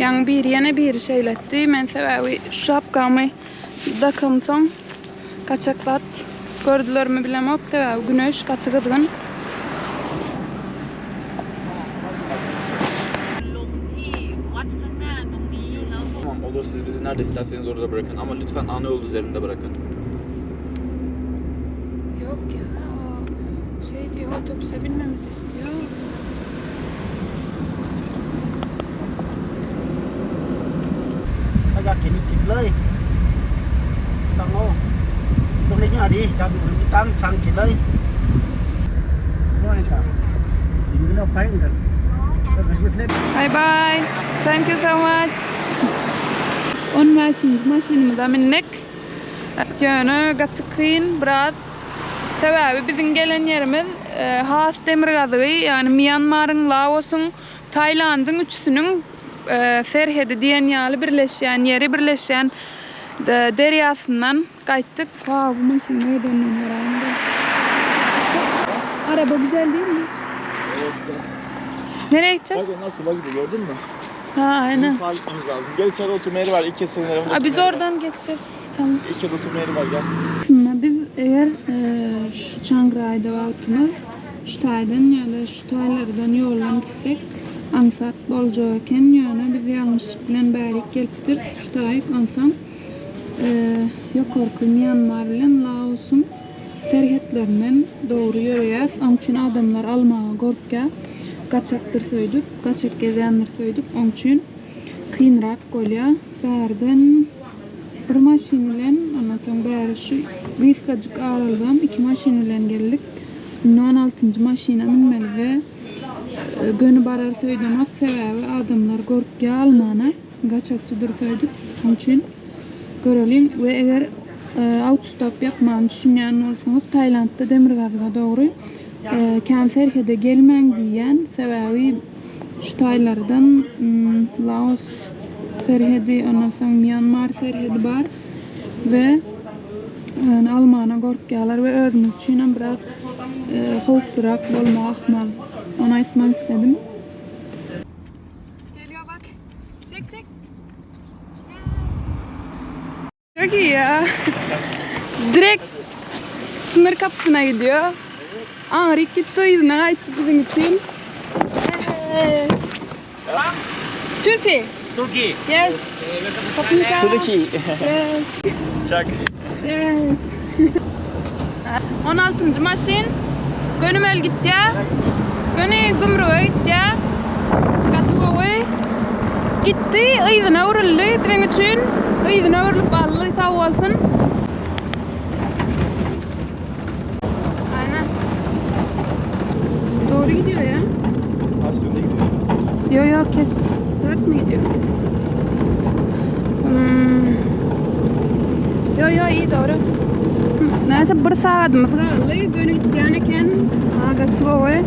Speaker 2: Ýaňy biri ýene biri şeýle etdi. Men sebäbi şu şapkamy dakamsoň gaçak zat gördülermi bilemok. Sebäbi güneş gaty gyzgyn.
Speaker 3: Tamam olur siz bizi nerede isterseniz orada bırakın ama lütfen ana yol üzerinde bırakın.
Speaker 2: Yok ya o şey diyor otobüse binmemizi istiyor.
Speaker 11: ถ้าอยากกินกินเลย สั่งเอาตรงนี้เนี่ยดีอยากมีตังค์สั่งกินเลยร้อยครับกินไปแล้วไปกันแล้วก็ยึดเล่น
Speaker 2: Bye bye. Thank you so much. 15. maşynymyza mindik. Ýöne gaty kyn biraz. Sebäbi biziň gelen ýerimiz e, has demirgazygy, ýagny Mýanmaryň, Laosyň, Tailandyň üçüsiniň e, serhedi diýen ýaly birleşýän ýeri birleşýän e, derýasyndan gaýtdyk. Wow, bu maşyn öýden göräýin. Araba güzel değil mi?
Speaker 3: Evet güzel.
Speaker 2: Nereye gideceğiz?
Speaker 3: Bak onlar suba gidiyor gördün mü?
Speaker 2: Ha, aynen.
Speaker 3: Bizim sağa gitmemiz lazım. Gel içeride oturma yeri var. İlk kez senin arabada
Speaker 2: Ha,
Speaker 3: oturma
Speaker 2: biz
Speaker 3: yeri var.
Speaker 2: oradan geçeceğiz. Tamam.
Speaker 3: İlk kez oturma yeri var gel.
Speaker 2: Aslında biz eğer e, şu Çangray'da wagtymyz şu taýdan ýa-da şu taýlardan ýoldan gitsek aňsat boljak eken ýöne biz ýalňyşlyk bilen bärik gelipdiris şu taýyk onsoň e, ýokarky Mýanmar bilen Laosyň serhetlerinden dogry ýöreýäs oň üçin adamlar almaga gorkýar gaçakdyr söýdüp gaçak gezýändir söýdüp oň üçin kynrak bolýar bärden bir maşyn bilen ondan soň bäri şu gysgajyk aralygam iki maşyn bilen geldik. Indi 16-njy maşyna münmeli we e, göni barar söýdemek sebäbi adamlar gorkýar almana gaçakçydyr söýdüp. Onuň üçin göreliň we eger e, autostop ýapmany düşünýän bolsaňyz Tailandda demirgazyga dogry e, kän serhede gelmäň diýýän sebäbi şu taýlardan mm, Laos serhedi ondan soň Myanmar serhedi bar we yani almana gorkýarlar we özümiz üçin hem biraz e, howplurak bolmagy ahmal. Onu aýtmak istedim. Geliyor bak. Çek çek. Çok iyi ya. Direkt sınır kapısına gidiyor. Arik gitti yine gaýtdy bizim üçin. Yes. Türkiye.
Speaker 5: Turkey.
Speaker 2: Yes. Kapınka.
Speaker 3: Türkiye.
Speaker 2: Yes.
Speaker 3: Çak.
Speaker 2: Yes. 16. maşyn Gönümel gitdi ya. Göni gümrüge gitdi ya. Gaty gowy. Gitdi, yzyna uruldy biziň üçin. Yzyna urulyp aldy, sag bolsun. Aynen. Doğru gidiyor ya.
Speaker 3: Ters yönde gidiyor.
Speaker 2: Yo yo kes ters mi gidiyor? Hmm. Yo yo iyi doğru. Näçe bir sagatymyz galdy. Göni gitýän eken. Ha gaty gowy.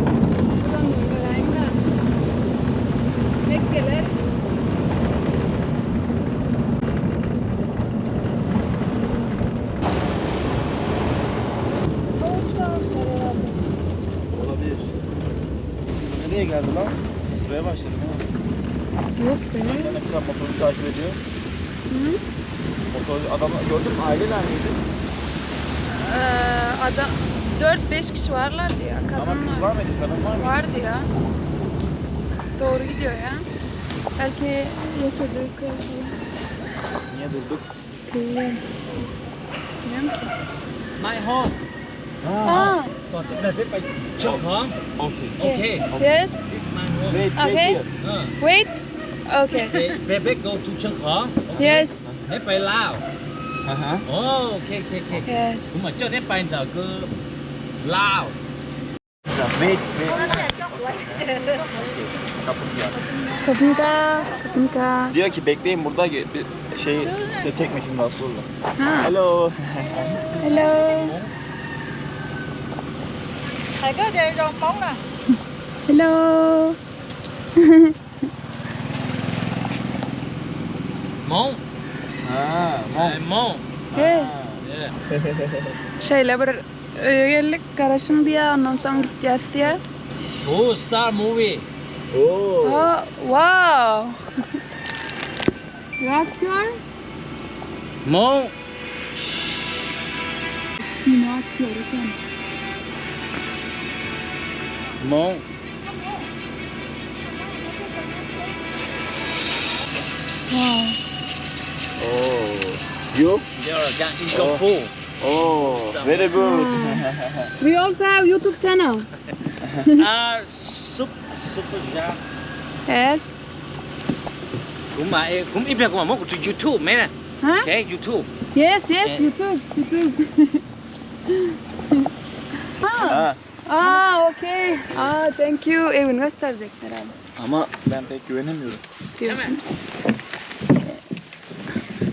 Speaker 2: Mekkeler. Havuç ağaçları herhalde.
Speaker 3: Olabilir. Nereye geldi lan? Kesmeye başladım ha.
Speaker 2: Yok be.
Speaker 3: Ne güzel motoru takip ediyor.
Speaker 2: Hı?
Speaker 3: Motor adamı gördün mü? Aileler miydi?
Speaker 2: Ee, adam 4-5 kişi varlardı ya. Kadın
Speaker 3: Ama kız var mıydı? Kadın var mıydı?
Speaker 2: Vardı ya. Doğru gidiyor ya. Belki yaşadığı köy falan.
Speaker 3: Niye durduk?
Speaker 2: Bilmiyorum. Bilmiyorum ki.
Speaker 5: My home.
Speaker 2: Aa,
Speaker 3: Okay.
Speaker 5: Okay.
Speaker 2: yes.
Speaker 5: This my home.
Speaker 3: Wait, wait
Speaker 2: Okay.
Speaker 3: here.
Speaker 2: Wait. Okay.
Speaker 5: Bebek go to Chiang Khong.
Speaker 2: Yes.
Speaker 5: ให้ไปลาว
Speaker 3: Aha.
Speaker 5: โอ้โอเคโอเคโอเค
Speaker 2: Yes.
Speaker 5: ผมมาเจ้าได้ไปแต่คือลาว
Speaker 3: Wait, wait. Kapım geldi.
Speaker 2: Kapınka. Kapınka.
Speaker 3: Diyor ki bekleyin burada bir şey şey çekme şimdi rahatsız oldu.
Speaker 2: Ha.
Speaker 3: Hello.
Speaker 2: Hello. Hello.
Speaker 5: มง
Speaker 3: Ha, mom.
Speaker 5: มง
Speaker 2: Hey.
Speaker 5: Yeah.
Speaker 2: Şeýle bir öýe geldik, garaşyň diýýär, ondan soň gitýäs diýýär.
Speaker 12: Oh, star movie.
Speaker 3: Oo.
Speaker 2: Oh, wow. You actor?
Speaker 12: Mo.
Speaker 2: Kino aktýor eken.
Speaker 12: Mo.
Speaker 2: Wow.
Speaker 3: Oh. You?
Speaker 12: Yeah, got you got full.
Speaker 3: Oh, very good.
Speaker 2: We also have YouTube channel.
Speaker 12: Ah, super super sharp.
Speaker 2: Yes.
Speaker 12: Cũng mà cũng ít cũng mà mốt to YouTube man.
Speaker 2: Huh?
Speaker 12: Okay, YouTube.
Speaker 2: Yes, yes, YouTube, YouTube.
Speaker 3: Ha.
Speaker 2: Aa, okay. Aa, thank you. Evini gösterecekler abi.
Speaker 3: Ama ben pek güvenemiyorum.
Speaker 2: Diyorsun.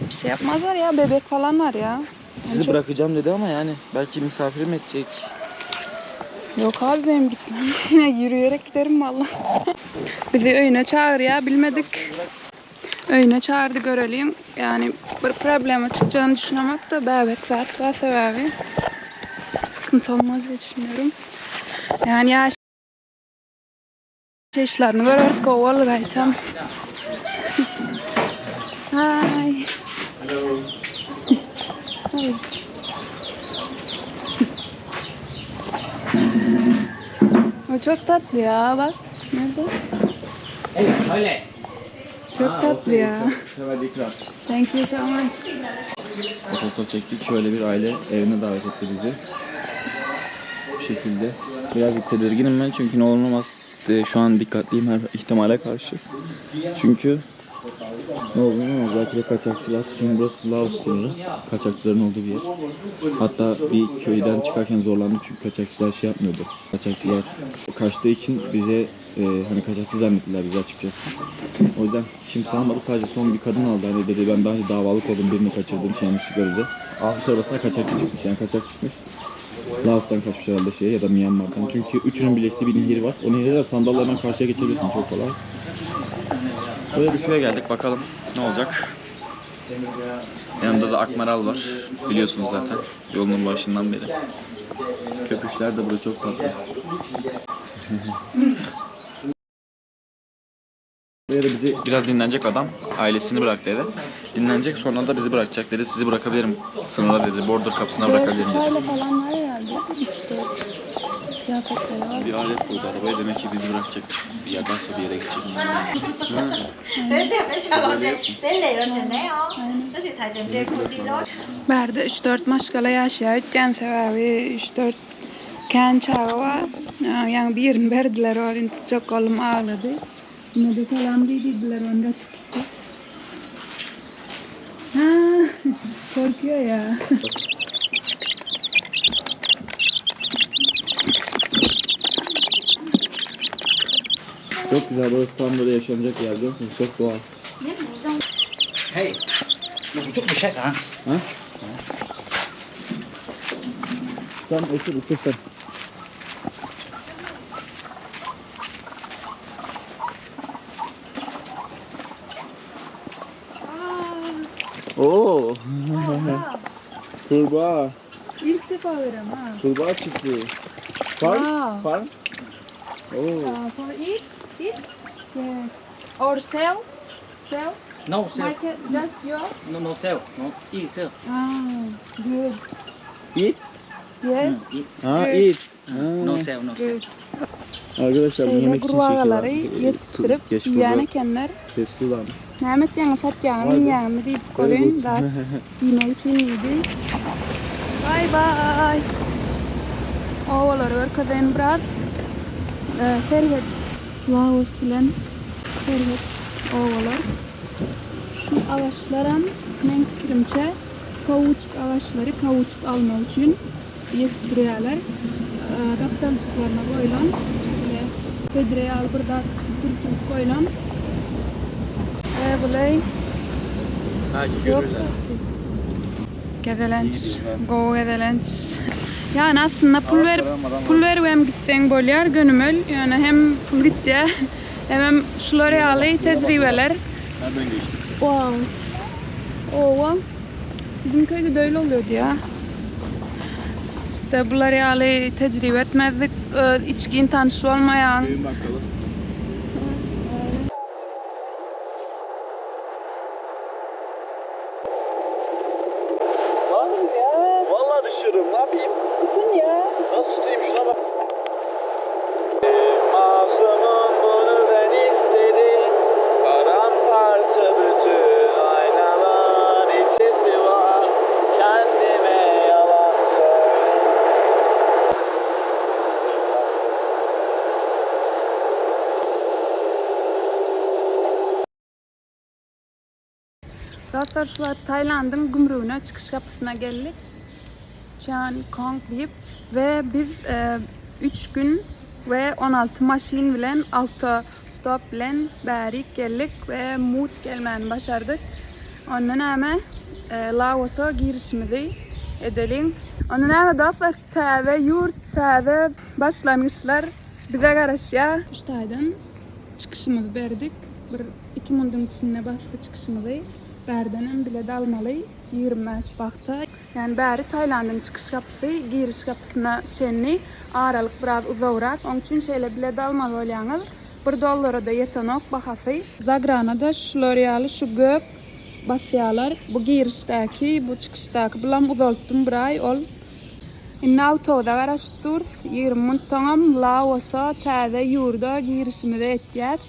Speaker 2: Bir şey yapmazlar ya, bebek falan var ya.
Speaker 3: Sizi bırakacağım dedi ama yani belki misafirim edecek.
Speaker 2: Yok abi benim gitmem. Yürüyerek giderim valla. Bizi öyüne çağır ya bilmedik. Öyüne çağırdı görelim. Yani bir problema çıkacağını düşünemek de bebek zat var sebebi. Sıkıntı olmaz diye düşünüyorum. Yani ya işlerini görürüz kovalı gaytam. Hi.
Speaker 3: Hello.
Speaker 2: Hi. O çok tatlı ya bak. Nerede?
Speaker 12: Hey, toilet.
Speaker 2: Çok tatlı ya.
Speaker 3: Tebrikler.
Speaker 2: Thank you so much.
Speaker 3: Otostop çektik. Şöyle bir aile evine davet etti bizi. Bu şekilde. Birazcık tedirginim ben çünkü ne olur ne olmaz. E, Şu an dikkatliyim her ihtimale karşı. Çünkü ne olur ne olmaz belki de kaçakçılar. Çünkü burası Laos sınırı. Kaçakçıların olduğu bir yer. Hatta bir köyden çıkarken zorlandık çünkü kaçakçılar şey yapmıyordu. Kaçakçılar kaçtığı için bize e, hani kaçakçı zannettiler bizi açıkçası. O yüzden kimse almadı. Sadece son bir kadın aldı. Hani dedi ben daha önce davalık oldum birini kaçırdım şey yanlışlıkla dedi. Almış arabasına kaçakçı çıkmış. Yani kaçak çıkmış. Laos'tan kaçmış herhalde şeye ya da Myanmar'dan. Çünkü üçünün birleştiği bir nehir var. O nehirde de sandalla hemen karşıya geçebilirsin çok kolay. Böyle bir köye geldik bakalım ne olacak. Yanımda da Akmaral var. Biliyorsunuz zaten yolunun başından beri. Köpüşler de burada çok tatlı. Buraya da bizi biraz dinlenecek adam. Ailesini bıraktı eve. Dinlenecek sonra da bizi bırakacak dedi. Sizi bırakabilirim sınıra dedi. Border kapısına bırakabilirim dedi.
Speaker 2: Çayla falan var herhalde. 3 4 kıyafetleri var.
Speaker 3: Bir alet koydu arabaya demek ki bizi bırakacak. Bir yerden sonra bir yere gidecek.
Speaker 2: Bärde 3-4 maşgala ýaşaýar öýtýän sebäbi 3-4 kän çaga bar. Ýaňy birini berdiler ol indi tutjak boldum aglady. Ine-de salam diý diýdiler ony gaçyp gitdi. Ha, korkuyor ya.
Speaker 3: Çok güzel burası tam böyle yaşanacak bir yer biliyor musunuz? Çok doğal.
Speaker 12: Hey. Nó çok bir şey ha.
Speaker 3: Sen otur otur sen. Oo. Kurbağa.
Speaker 2: İlk defa görüyorum ha.
Speaker 3: Kurbağa çiftliği. Farm?
Speaker 2: Wow.
Speaker 3: Farm? Oo.
Speaker 2: Uh, for eat? Eat? Yes. Or sell? Sell?
Speaker 12: No sell.
Speaker 2: Market just your?
Speaker 12: No no sell. No eat sell.
Speaker 2: Ah, good.
Speaker 3: Eat?
Speaker 2: Yes.
Speaker 12: Eat.
Speaker 3: Ha,
Speaker 2: Good.
Speaker 3: eat. Ha.
Speaker 12: No sell, no sell.
Speaker 2: Good.
Speaker 3: Arkadaşlar bunu
Speaker 2: Şeýle
Speaker 3: yemek için çekiyorlar.
Speaker 2: gurbağalary ýetişdirip
Speaker 3: Geç
Speaker 2: iýýän
Speaker 3: burada
Speaker 2: ekenler.
Speaker 3: kesiyorlarmış.
Speaker 2: Nämet ýaňy satýaňmy,
Speaker 3: Vay be.
Speaker 2: iýýäňmi diýip
Speaker 3: Very
Speaker 2: görün
Speaker 3: good.
Speaker 2: zat iýmek üçin iýdi. Bye bye. Obalary görkezeýin biraz. Ee, Serhet Laos bilen serhet obalar. Şu agaçlaram meň pikirimçe kauçuk agaçlary kauçuk almak üçin ýetişdirýärler. Ee, Gapdaljyklaryna goýlan şeýle bedre ýaly bir zat dürtülip goýlan. Ee, bulay
Speaker 3: Belki
Speaker 2: Yok
Speaker 3: görürler.
Speaker 2: Gezelenç, gowy gezelenç. Yani aslında pul berip pul berip hem gitseň bolýar gönümel, ýöne hem pul gitýär, hemem şular ýaly tejribeler.
Speaker 3: Nereden geçtik?
Speaker 2: Wow. Owa. Bizim köyde de öyle oluyordu ya. Parisde bular ýaly tejribe etmezdik. Öz içgin tanyş bolmaýaň.
Speaker 3: Köyün bakkaly.
Speaker 2: Oğlum ya.
Speaker 3: Vallahi düşüyorum. Ne yapayım?
Speaker 2: Tutun ya.
Speaker 3: Nasıl tutayım şuna bak. Masumun bunu ben istedim. Paramparça bütün aynalar içesi var. Kendime yalan söyle.
Speaker 2: Dostlar şu wagt Tailandyň gümrügine çykyş gapysyna geldik. Chiang Kong diýip we biz 3 gün we 16 maşyn bilen awto stop bilen bärik geldik we mut gelmäni başardyk. Onda näme Laosa girişimizi edeliň. Onda näme dostlar täze ýurt täze başlangyçlar bize garaşýar. Şu taýdan çykyşymyzy berdik. Bir iki mundyň içinde basdy çykyşymyzy. Bärdenem bilet almaly 25 bahta. Ýani bäri Tailandyň çykyş gapysy giriş gapysyna çenli aralyk biraz uzagrak. Oň üçin şeýle bilet almaly bolýaňyz. Bir dollara-da ýetenok bahasy. Zagranada şular ýaly şu gök basýalar. Bu girişdäki, bu çykyşdaky bulam uzaltdym bir aý ol. Indi awtobusa garaşyp durus. 20 munt soňam Laosa täze ýurda girişimizi etýäs.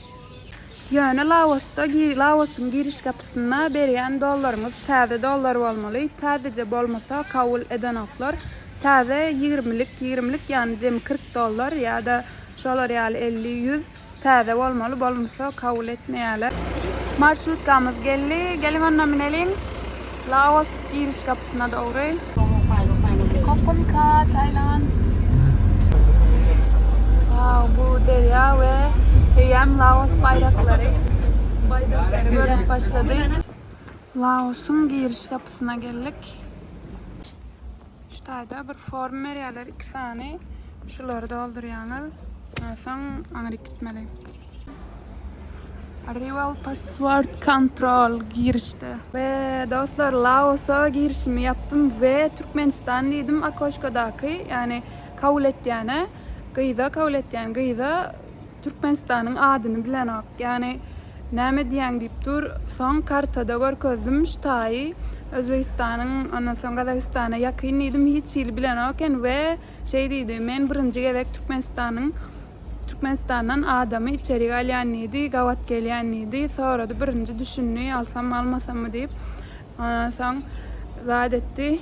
Speaker 2: Ýöne Laosda Laosyň giriş gapysynda berýän dollaryňyz täze dollar bolmaly. Täzeje bolmasa kabul edenoklar. Täze ýigrimilik, ýigrimlik ýagny jemi 40 dollar ýa-da şolar ýaly 50, 100 täze bolmaly, bolmasa kabul etmeýärler. Marşrutkamyz geldi. Geliň onda müneliň. Laos giriş gapysyna dogry. Koppunka, Tailand. Wow, bu derýa we eýýäm Laos baýraklary baýdaklary görünip başlady. Laosyň giriş gapysyna geldik. Şu taýda bir form berýärler, iki sany. Şulary doldurýaňyz. Soň aňryk gitmeli. Arrival Passport Control girişde. We dostlar Laosa girişimi ýapdym we Türkmenistan diýdim okoşkadaky ýagny kabul etýäne gyza kabul etýän gyza Türkmenistanyň adyny bilenok ýagny näme diýýäň diýip dur soň kartada görkezdim şu taýy Özbegistanyň ondan soň Gazagystana ýakyn diýdim hiç hili bilenok eken we şeý diýdi men birinji gezek Türkmenistanyň Türkmenistandan adamy içerik alýan diýdi, gabat gelýän diýdi. Sorady birinji düşündi, alsammy almasammy diýip. Ondan soň zat etdi,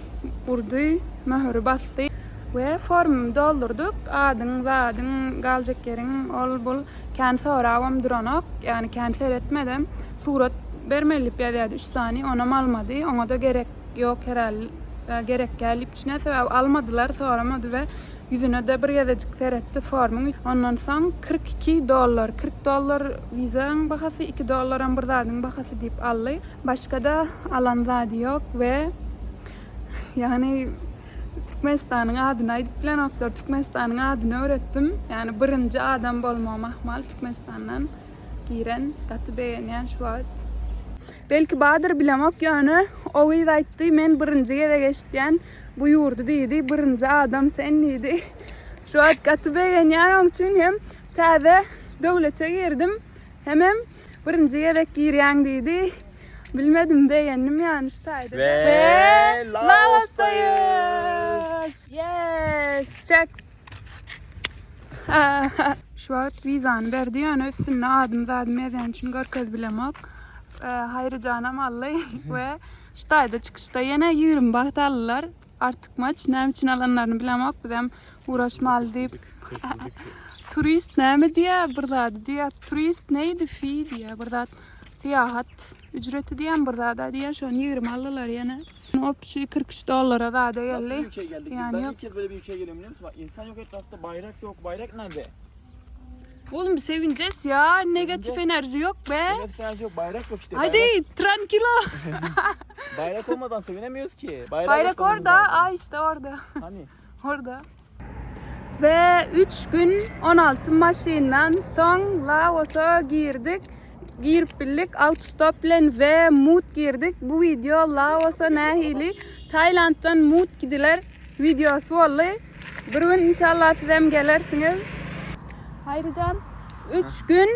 Speaker 2: urdy, möhüri basdy. We formumy doldurdyk, adyň, zadyň, galjak ýeriň, ol bul. Kän sorabam duranok, ýagny kän seretmedem. Surat bermeli diýip ýazýardy üç sany, onam almady. Oňa-da gerek ýok herhal, gerek däl diýip düşünýän, sebäbi almadylar, soramady we Ýüzüne-de bir gezejik seretdi formyň. Ondan soň 42 dollar, 40 dollar wizaň bahasy, 2 dollaram bir zadyň bahasy diýip aldy. Başga-da alan zady ýok we ýagny Türkmenistanyň adyny aýdyp bilenoklar. Türkmenistanyň adyny öwretdim. Ýagny birinji adam bolmagym ahmal Türkmenistandan giren. Gaty begenýän şu wagt. Belki bardyr bilemok ýöne o gyz aýtdy men birinji gezek eşitýän bu ýurdy diýdi, birinji adam sen diýdi. Şu wagt gaty begenýän oň üçin hem täze döwlete girdim. Hemem birinji gezek girýäň diýdi. Bilmedim begendim ýany şu taýda.
Speaker 3: We Laosdaýyz.
Speaker 2: Yes, check. Şu wagt wizany berdi ýöne üstünde adym zadym ýazýan üçin görkezip bilemok. Haýryjanam aldy we Şu taýda çykyşda ýene 20 baht aldylar. Artykmaç näme üçin alanlaryny bilemok. Bizem uğraşmaly diýip. Turist näme diýýär bir zady diýýär. Turist neýdi fi diýýär bir zat. Syýahat ücreti diýen bir zada diýýär. Şony 20 aldylar ýene. Opşy 43 dollara zada
Speaker 3: Nasıl
Speaker 2: geldi.
Speaker 3: bir ülkeye geldik biz?
Speaker 2: Yani
Speaker 3: Ben
Speaker 2: yok.
Speaker 3: ilk kez böyle bir ülkeye geliyorum biliyor musun? Bak insan yok etrafta, bayrak yok. Bayrak nerede?
Speaker 2: Oğlum sevineceğiz ya. Negatif enerji yok be.
Speaker 3: Negatif enerji yok, bayrak yok işte.
Speaker 2: Hadi
Speaker 3: Bayrak,
Speaker 2: tranquilo.
Speaker 3: bayrak olmadan sevinemiyoruz ki. Bayrak,
Speaker 2: Bayrak
Speaker 3: olmamız
Speaker 2: orada.
Speaker 3: lazım.
Speaker 2: Aa işte orada.
Speaker 3: Hani?
Speaker 2: Orada. Ve 3 gün 16 maşyndan soň Laosa girdik. Girip bildik. Autostop bilen we mut girdik. Bu video Laosa nähili Tailanddan mut gidiler. Wideosy boldy. Bir gün inşallah sizem gelersiňiz. Haýryjan, 3 gün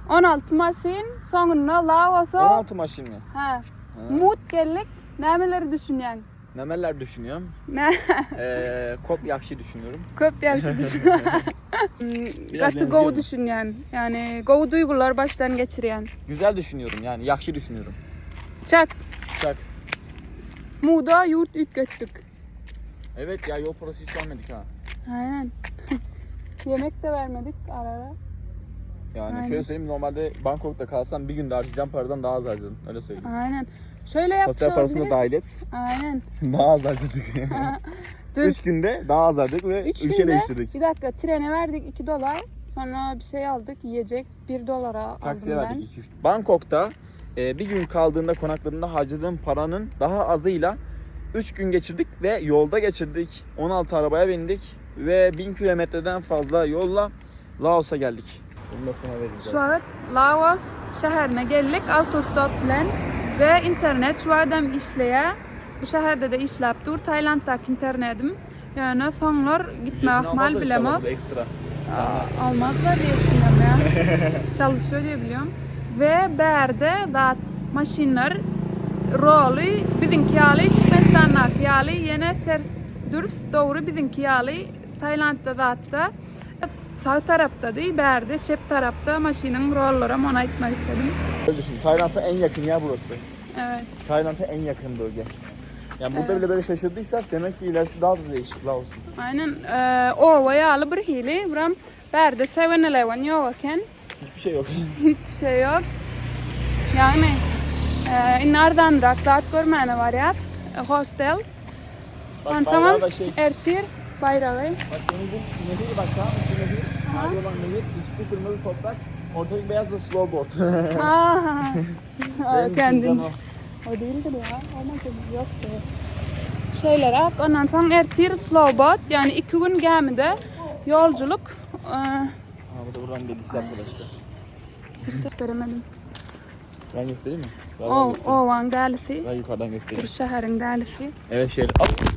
Speaker 2: 16 maşyn, soňunda Laosa.
Speaker 3: 16 maşyn mı?
Speaker 2: Ha. Mut geldik. Nämeleri düşünýäň?
Speaker 3: Nemeler düşünüyorum?
Speaker 2: Ne?
Speaker 3: Ee, kop yakşı düşünüyorum.
Speaker 2: Köp ýagşy düşünýän. Gaty
Speaker 3: benziyor
Speaker 2: gowy
Speaker 3: mu?
Speaker 2: düşünýän. Ýani gowy duýgular başdan geçirýän.
Speaker 3: Güzel düşünüyorum yani yakşı düşünüyorum.
Speaker 2: Çak.
Speaker 3: Çak.
Speaker 2: Muda ýurt üýtgetdik.
Speaker 3: Evet ya yol parası hiç vermedik ha.
Speaker 2: Aynen. Yemek de vermedik ara ara.
Speaker 3: Yani
Speaker 2: Aynen.
Speaker 3: şöyle söyleyeyim normalde Bangkok'ta kalsam bir günde harcayacağım paradan daha az harcadım. Öyle söyleyeyim.
Speaker 2: Aynen. Şöyle yapmış
Speaker 3: Hostel parasını da
Speaker 2: olabiliriz.
Speaker 3: dahil et.
Speaker 2: Aynen.
Speaker 3: Daha az harcadık.
Speaker 2: Dur.
Speaker 3: 3 günde daha az harcadık ve
Speaker 2: Üç
Speaker 3: ülke
Speaker 2: günde
Speaker 3: değiştirdik.
Speaker 2: bir dakika trene verdik 2 dolar. Sonra bir şey aldık yiyecek 1 dolara
Speaker 3: Taksiye
Speaker 2: aldım ben.
Speaker 3: verdik 2-3. Bangkok'ta e, bir gün kaldığında konakladığında harcadığım paranın daha azıyla 3 gün geçirdik ve yolda geçirdik. 16 arabaya bindik ve 1000 kilometreden fazla yolla Laos'a geldik. Bunu da sana vereyim.
Speaker 2: Şu an Laos şäherine geldik autostop bilen ve internet şu adam işleýär. Bu şäherde de işläp dur Tailanddaky internetim. Ýöne soňlar gitme ahmal bilemok.
Speaker 3: Ekstra.
Speaker 2: Almazlar diye düşünüyorum ya. Çalışıyor diye biliyorum. Ve bärde zat maşynlar roly biziňki ýaly Türkmenistandaky ýaly ýene ters dürs dogry biziňki ýaly Tailandda zatda sag tarapdady bärde çep tarapda maşynyň rollaram ony aýtmak istedim.
Speaker 3: Öyle düşün. Tayland'a en yakın yer burası.
Speaker 2: Evet.
Speaker 3: Tayland'a en yakın bölge. Yani burada bile böyle şaşırdıysak demek ki ilerisi daha da değişik Laos'un.
Speaker 2: Aynen e, owa ýaly bir hili buram bärde 7-Eleven ýok eken.
Speaker 3: Hiçbir şey yok.
Speaker 2: Hiçbir şey yok. Yani e, indi arzanrak zat görmäne barýas. E, Hostel.
Speaker 3: Bak
Speaker 2: Onsoňam
Speaker 3: bayrağı da şey.
Speaker 2: ertir bayragy.
Speaker 3: Bak denizin nehir bak tamam mı? Şu nehir. Mavi olan nehir. İkisi kırmızı toprak. Ortadaki beyaz da snowboard.
Speaker 2: Ha.
Speaker 3: Benim
Speaker 2: Kendince.
Speaker 3: düşüncem
Speaker 2: O değildir ya. Olmadı yok be. Şeýleräk, ondan soň ertir slowboat, ýagny iki gün gämide ýolculuk. E,
Speaker 3: Ha bu da buradan delisi arkadaşlar.
Speaker 2: gösteremedim.
Speaker 3: Ben göstereyim mi? Ver, ben
Speaker 2: O,
Speaker 3: göstereyim.
Speaker 2: owaň dälisi.
Speaker 3: Ben yukarıdan
Speaker 2: Bir
Speaker 3: göstereyim.
Speaker 2: şäheriň dälisi.
Speaker 3: Evet şehir. Hop.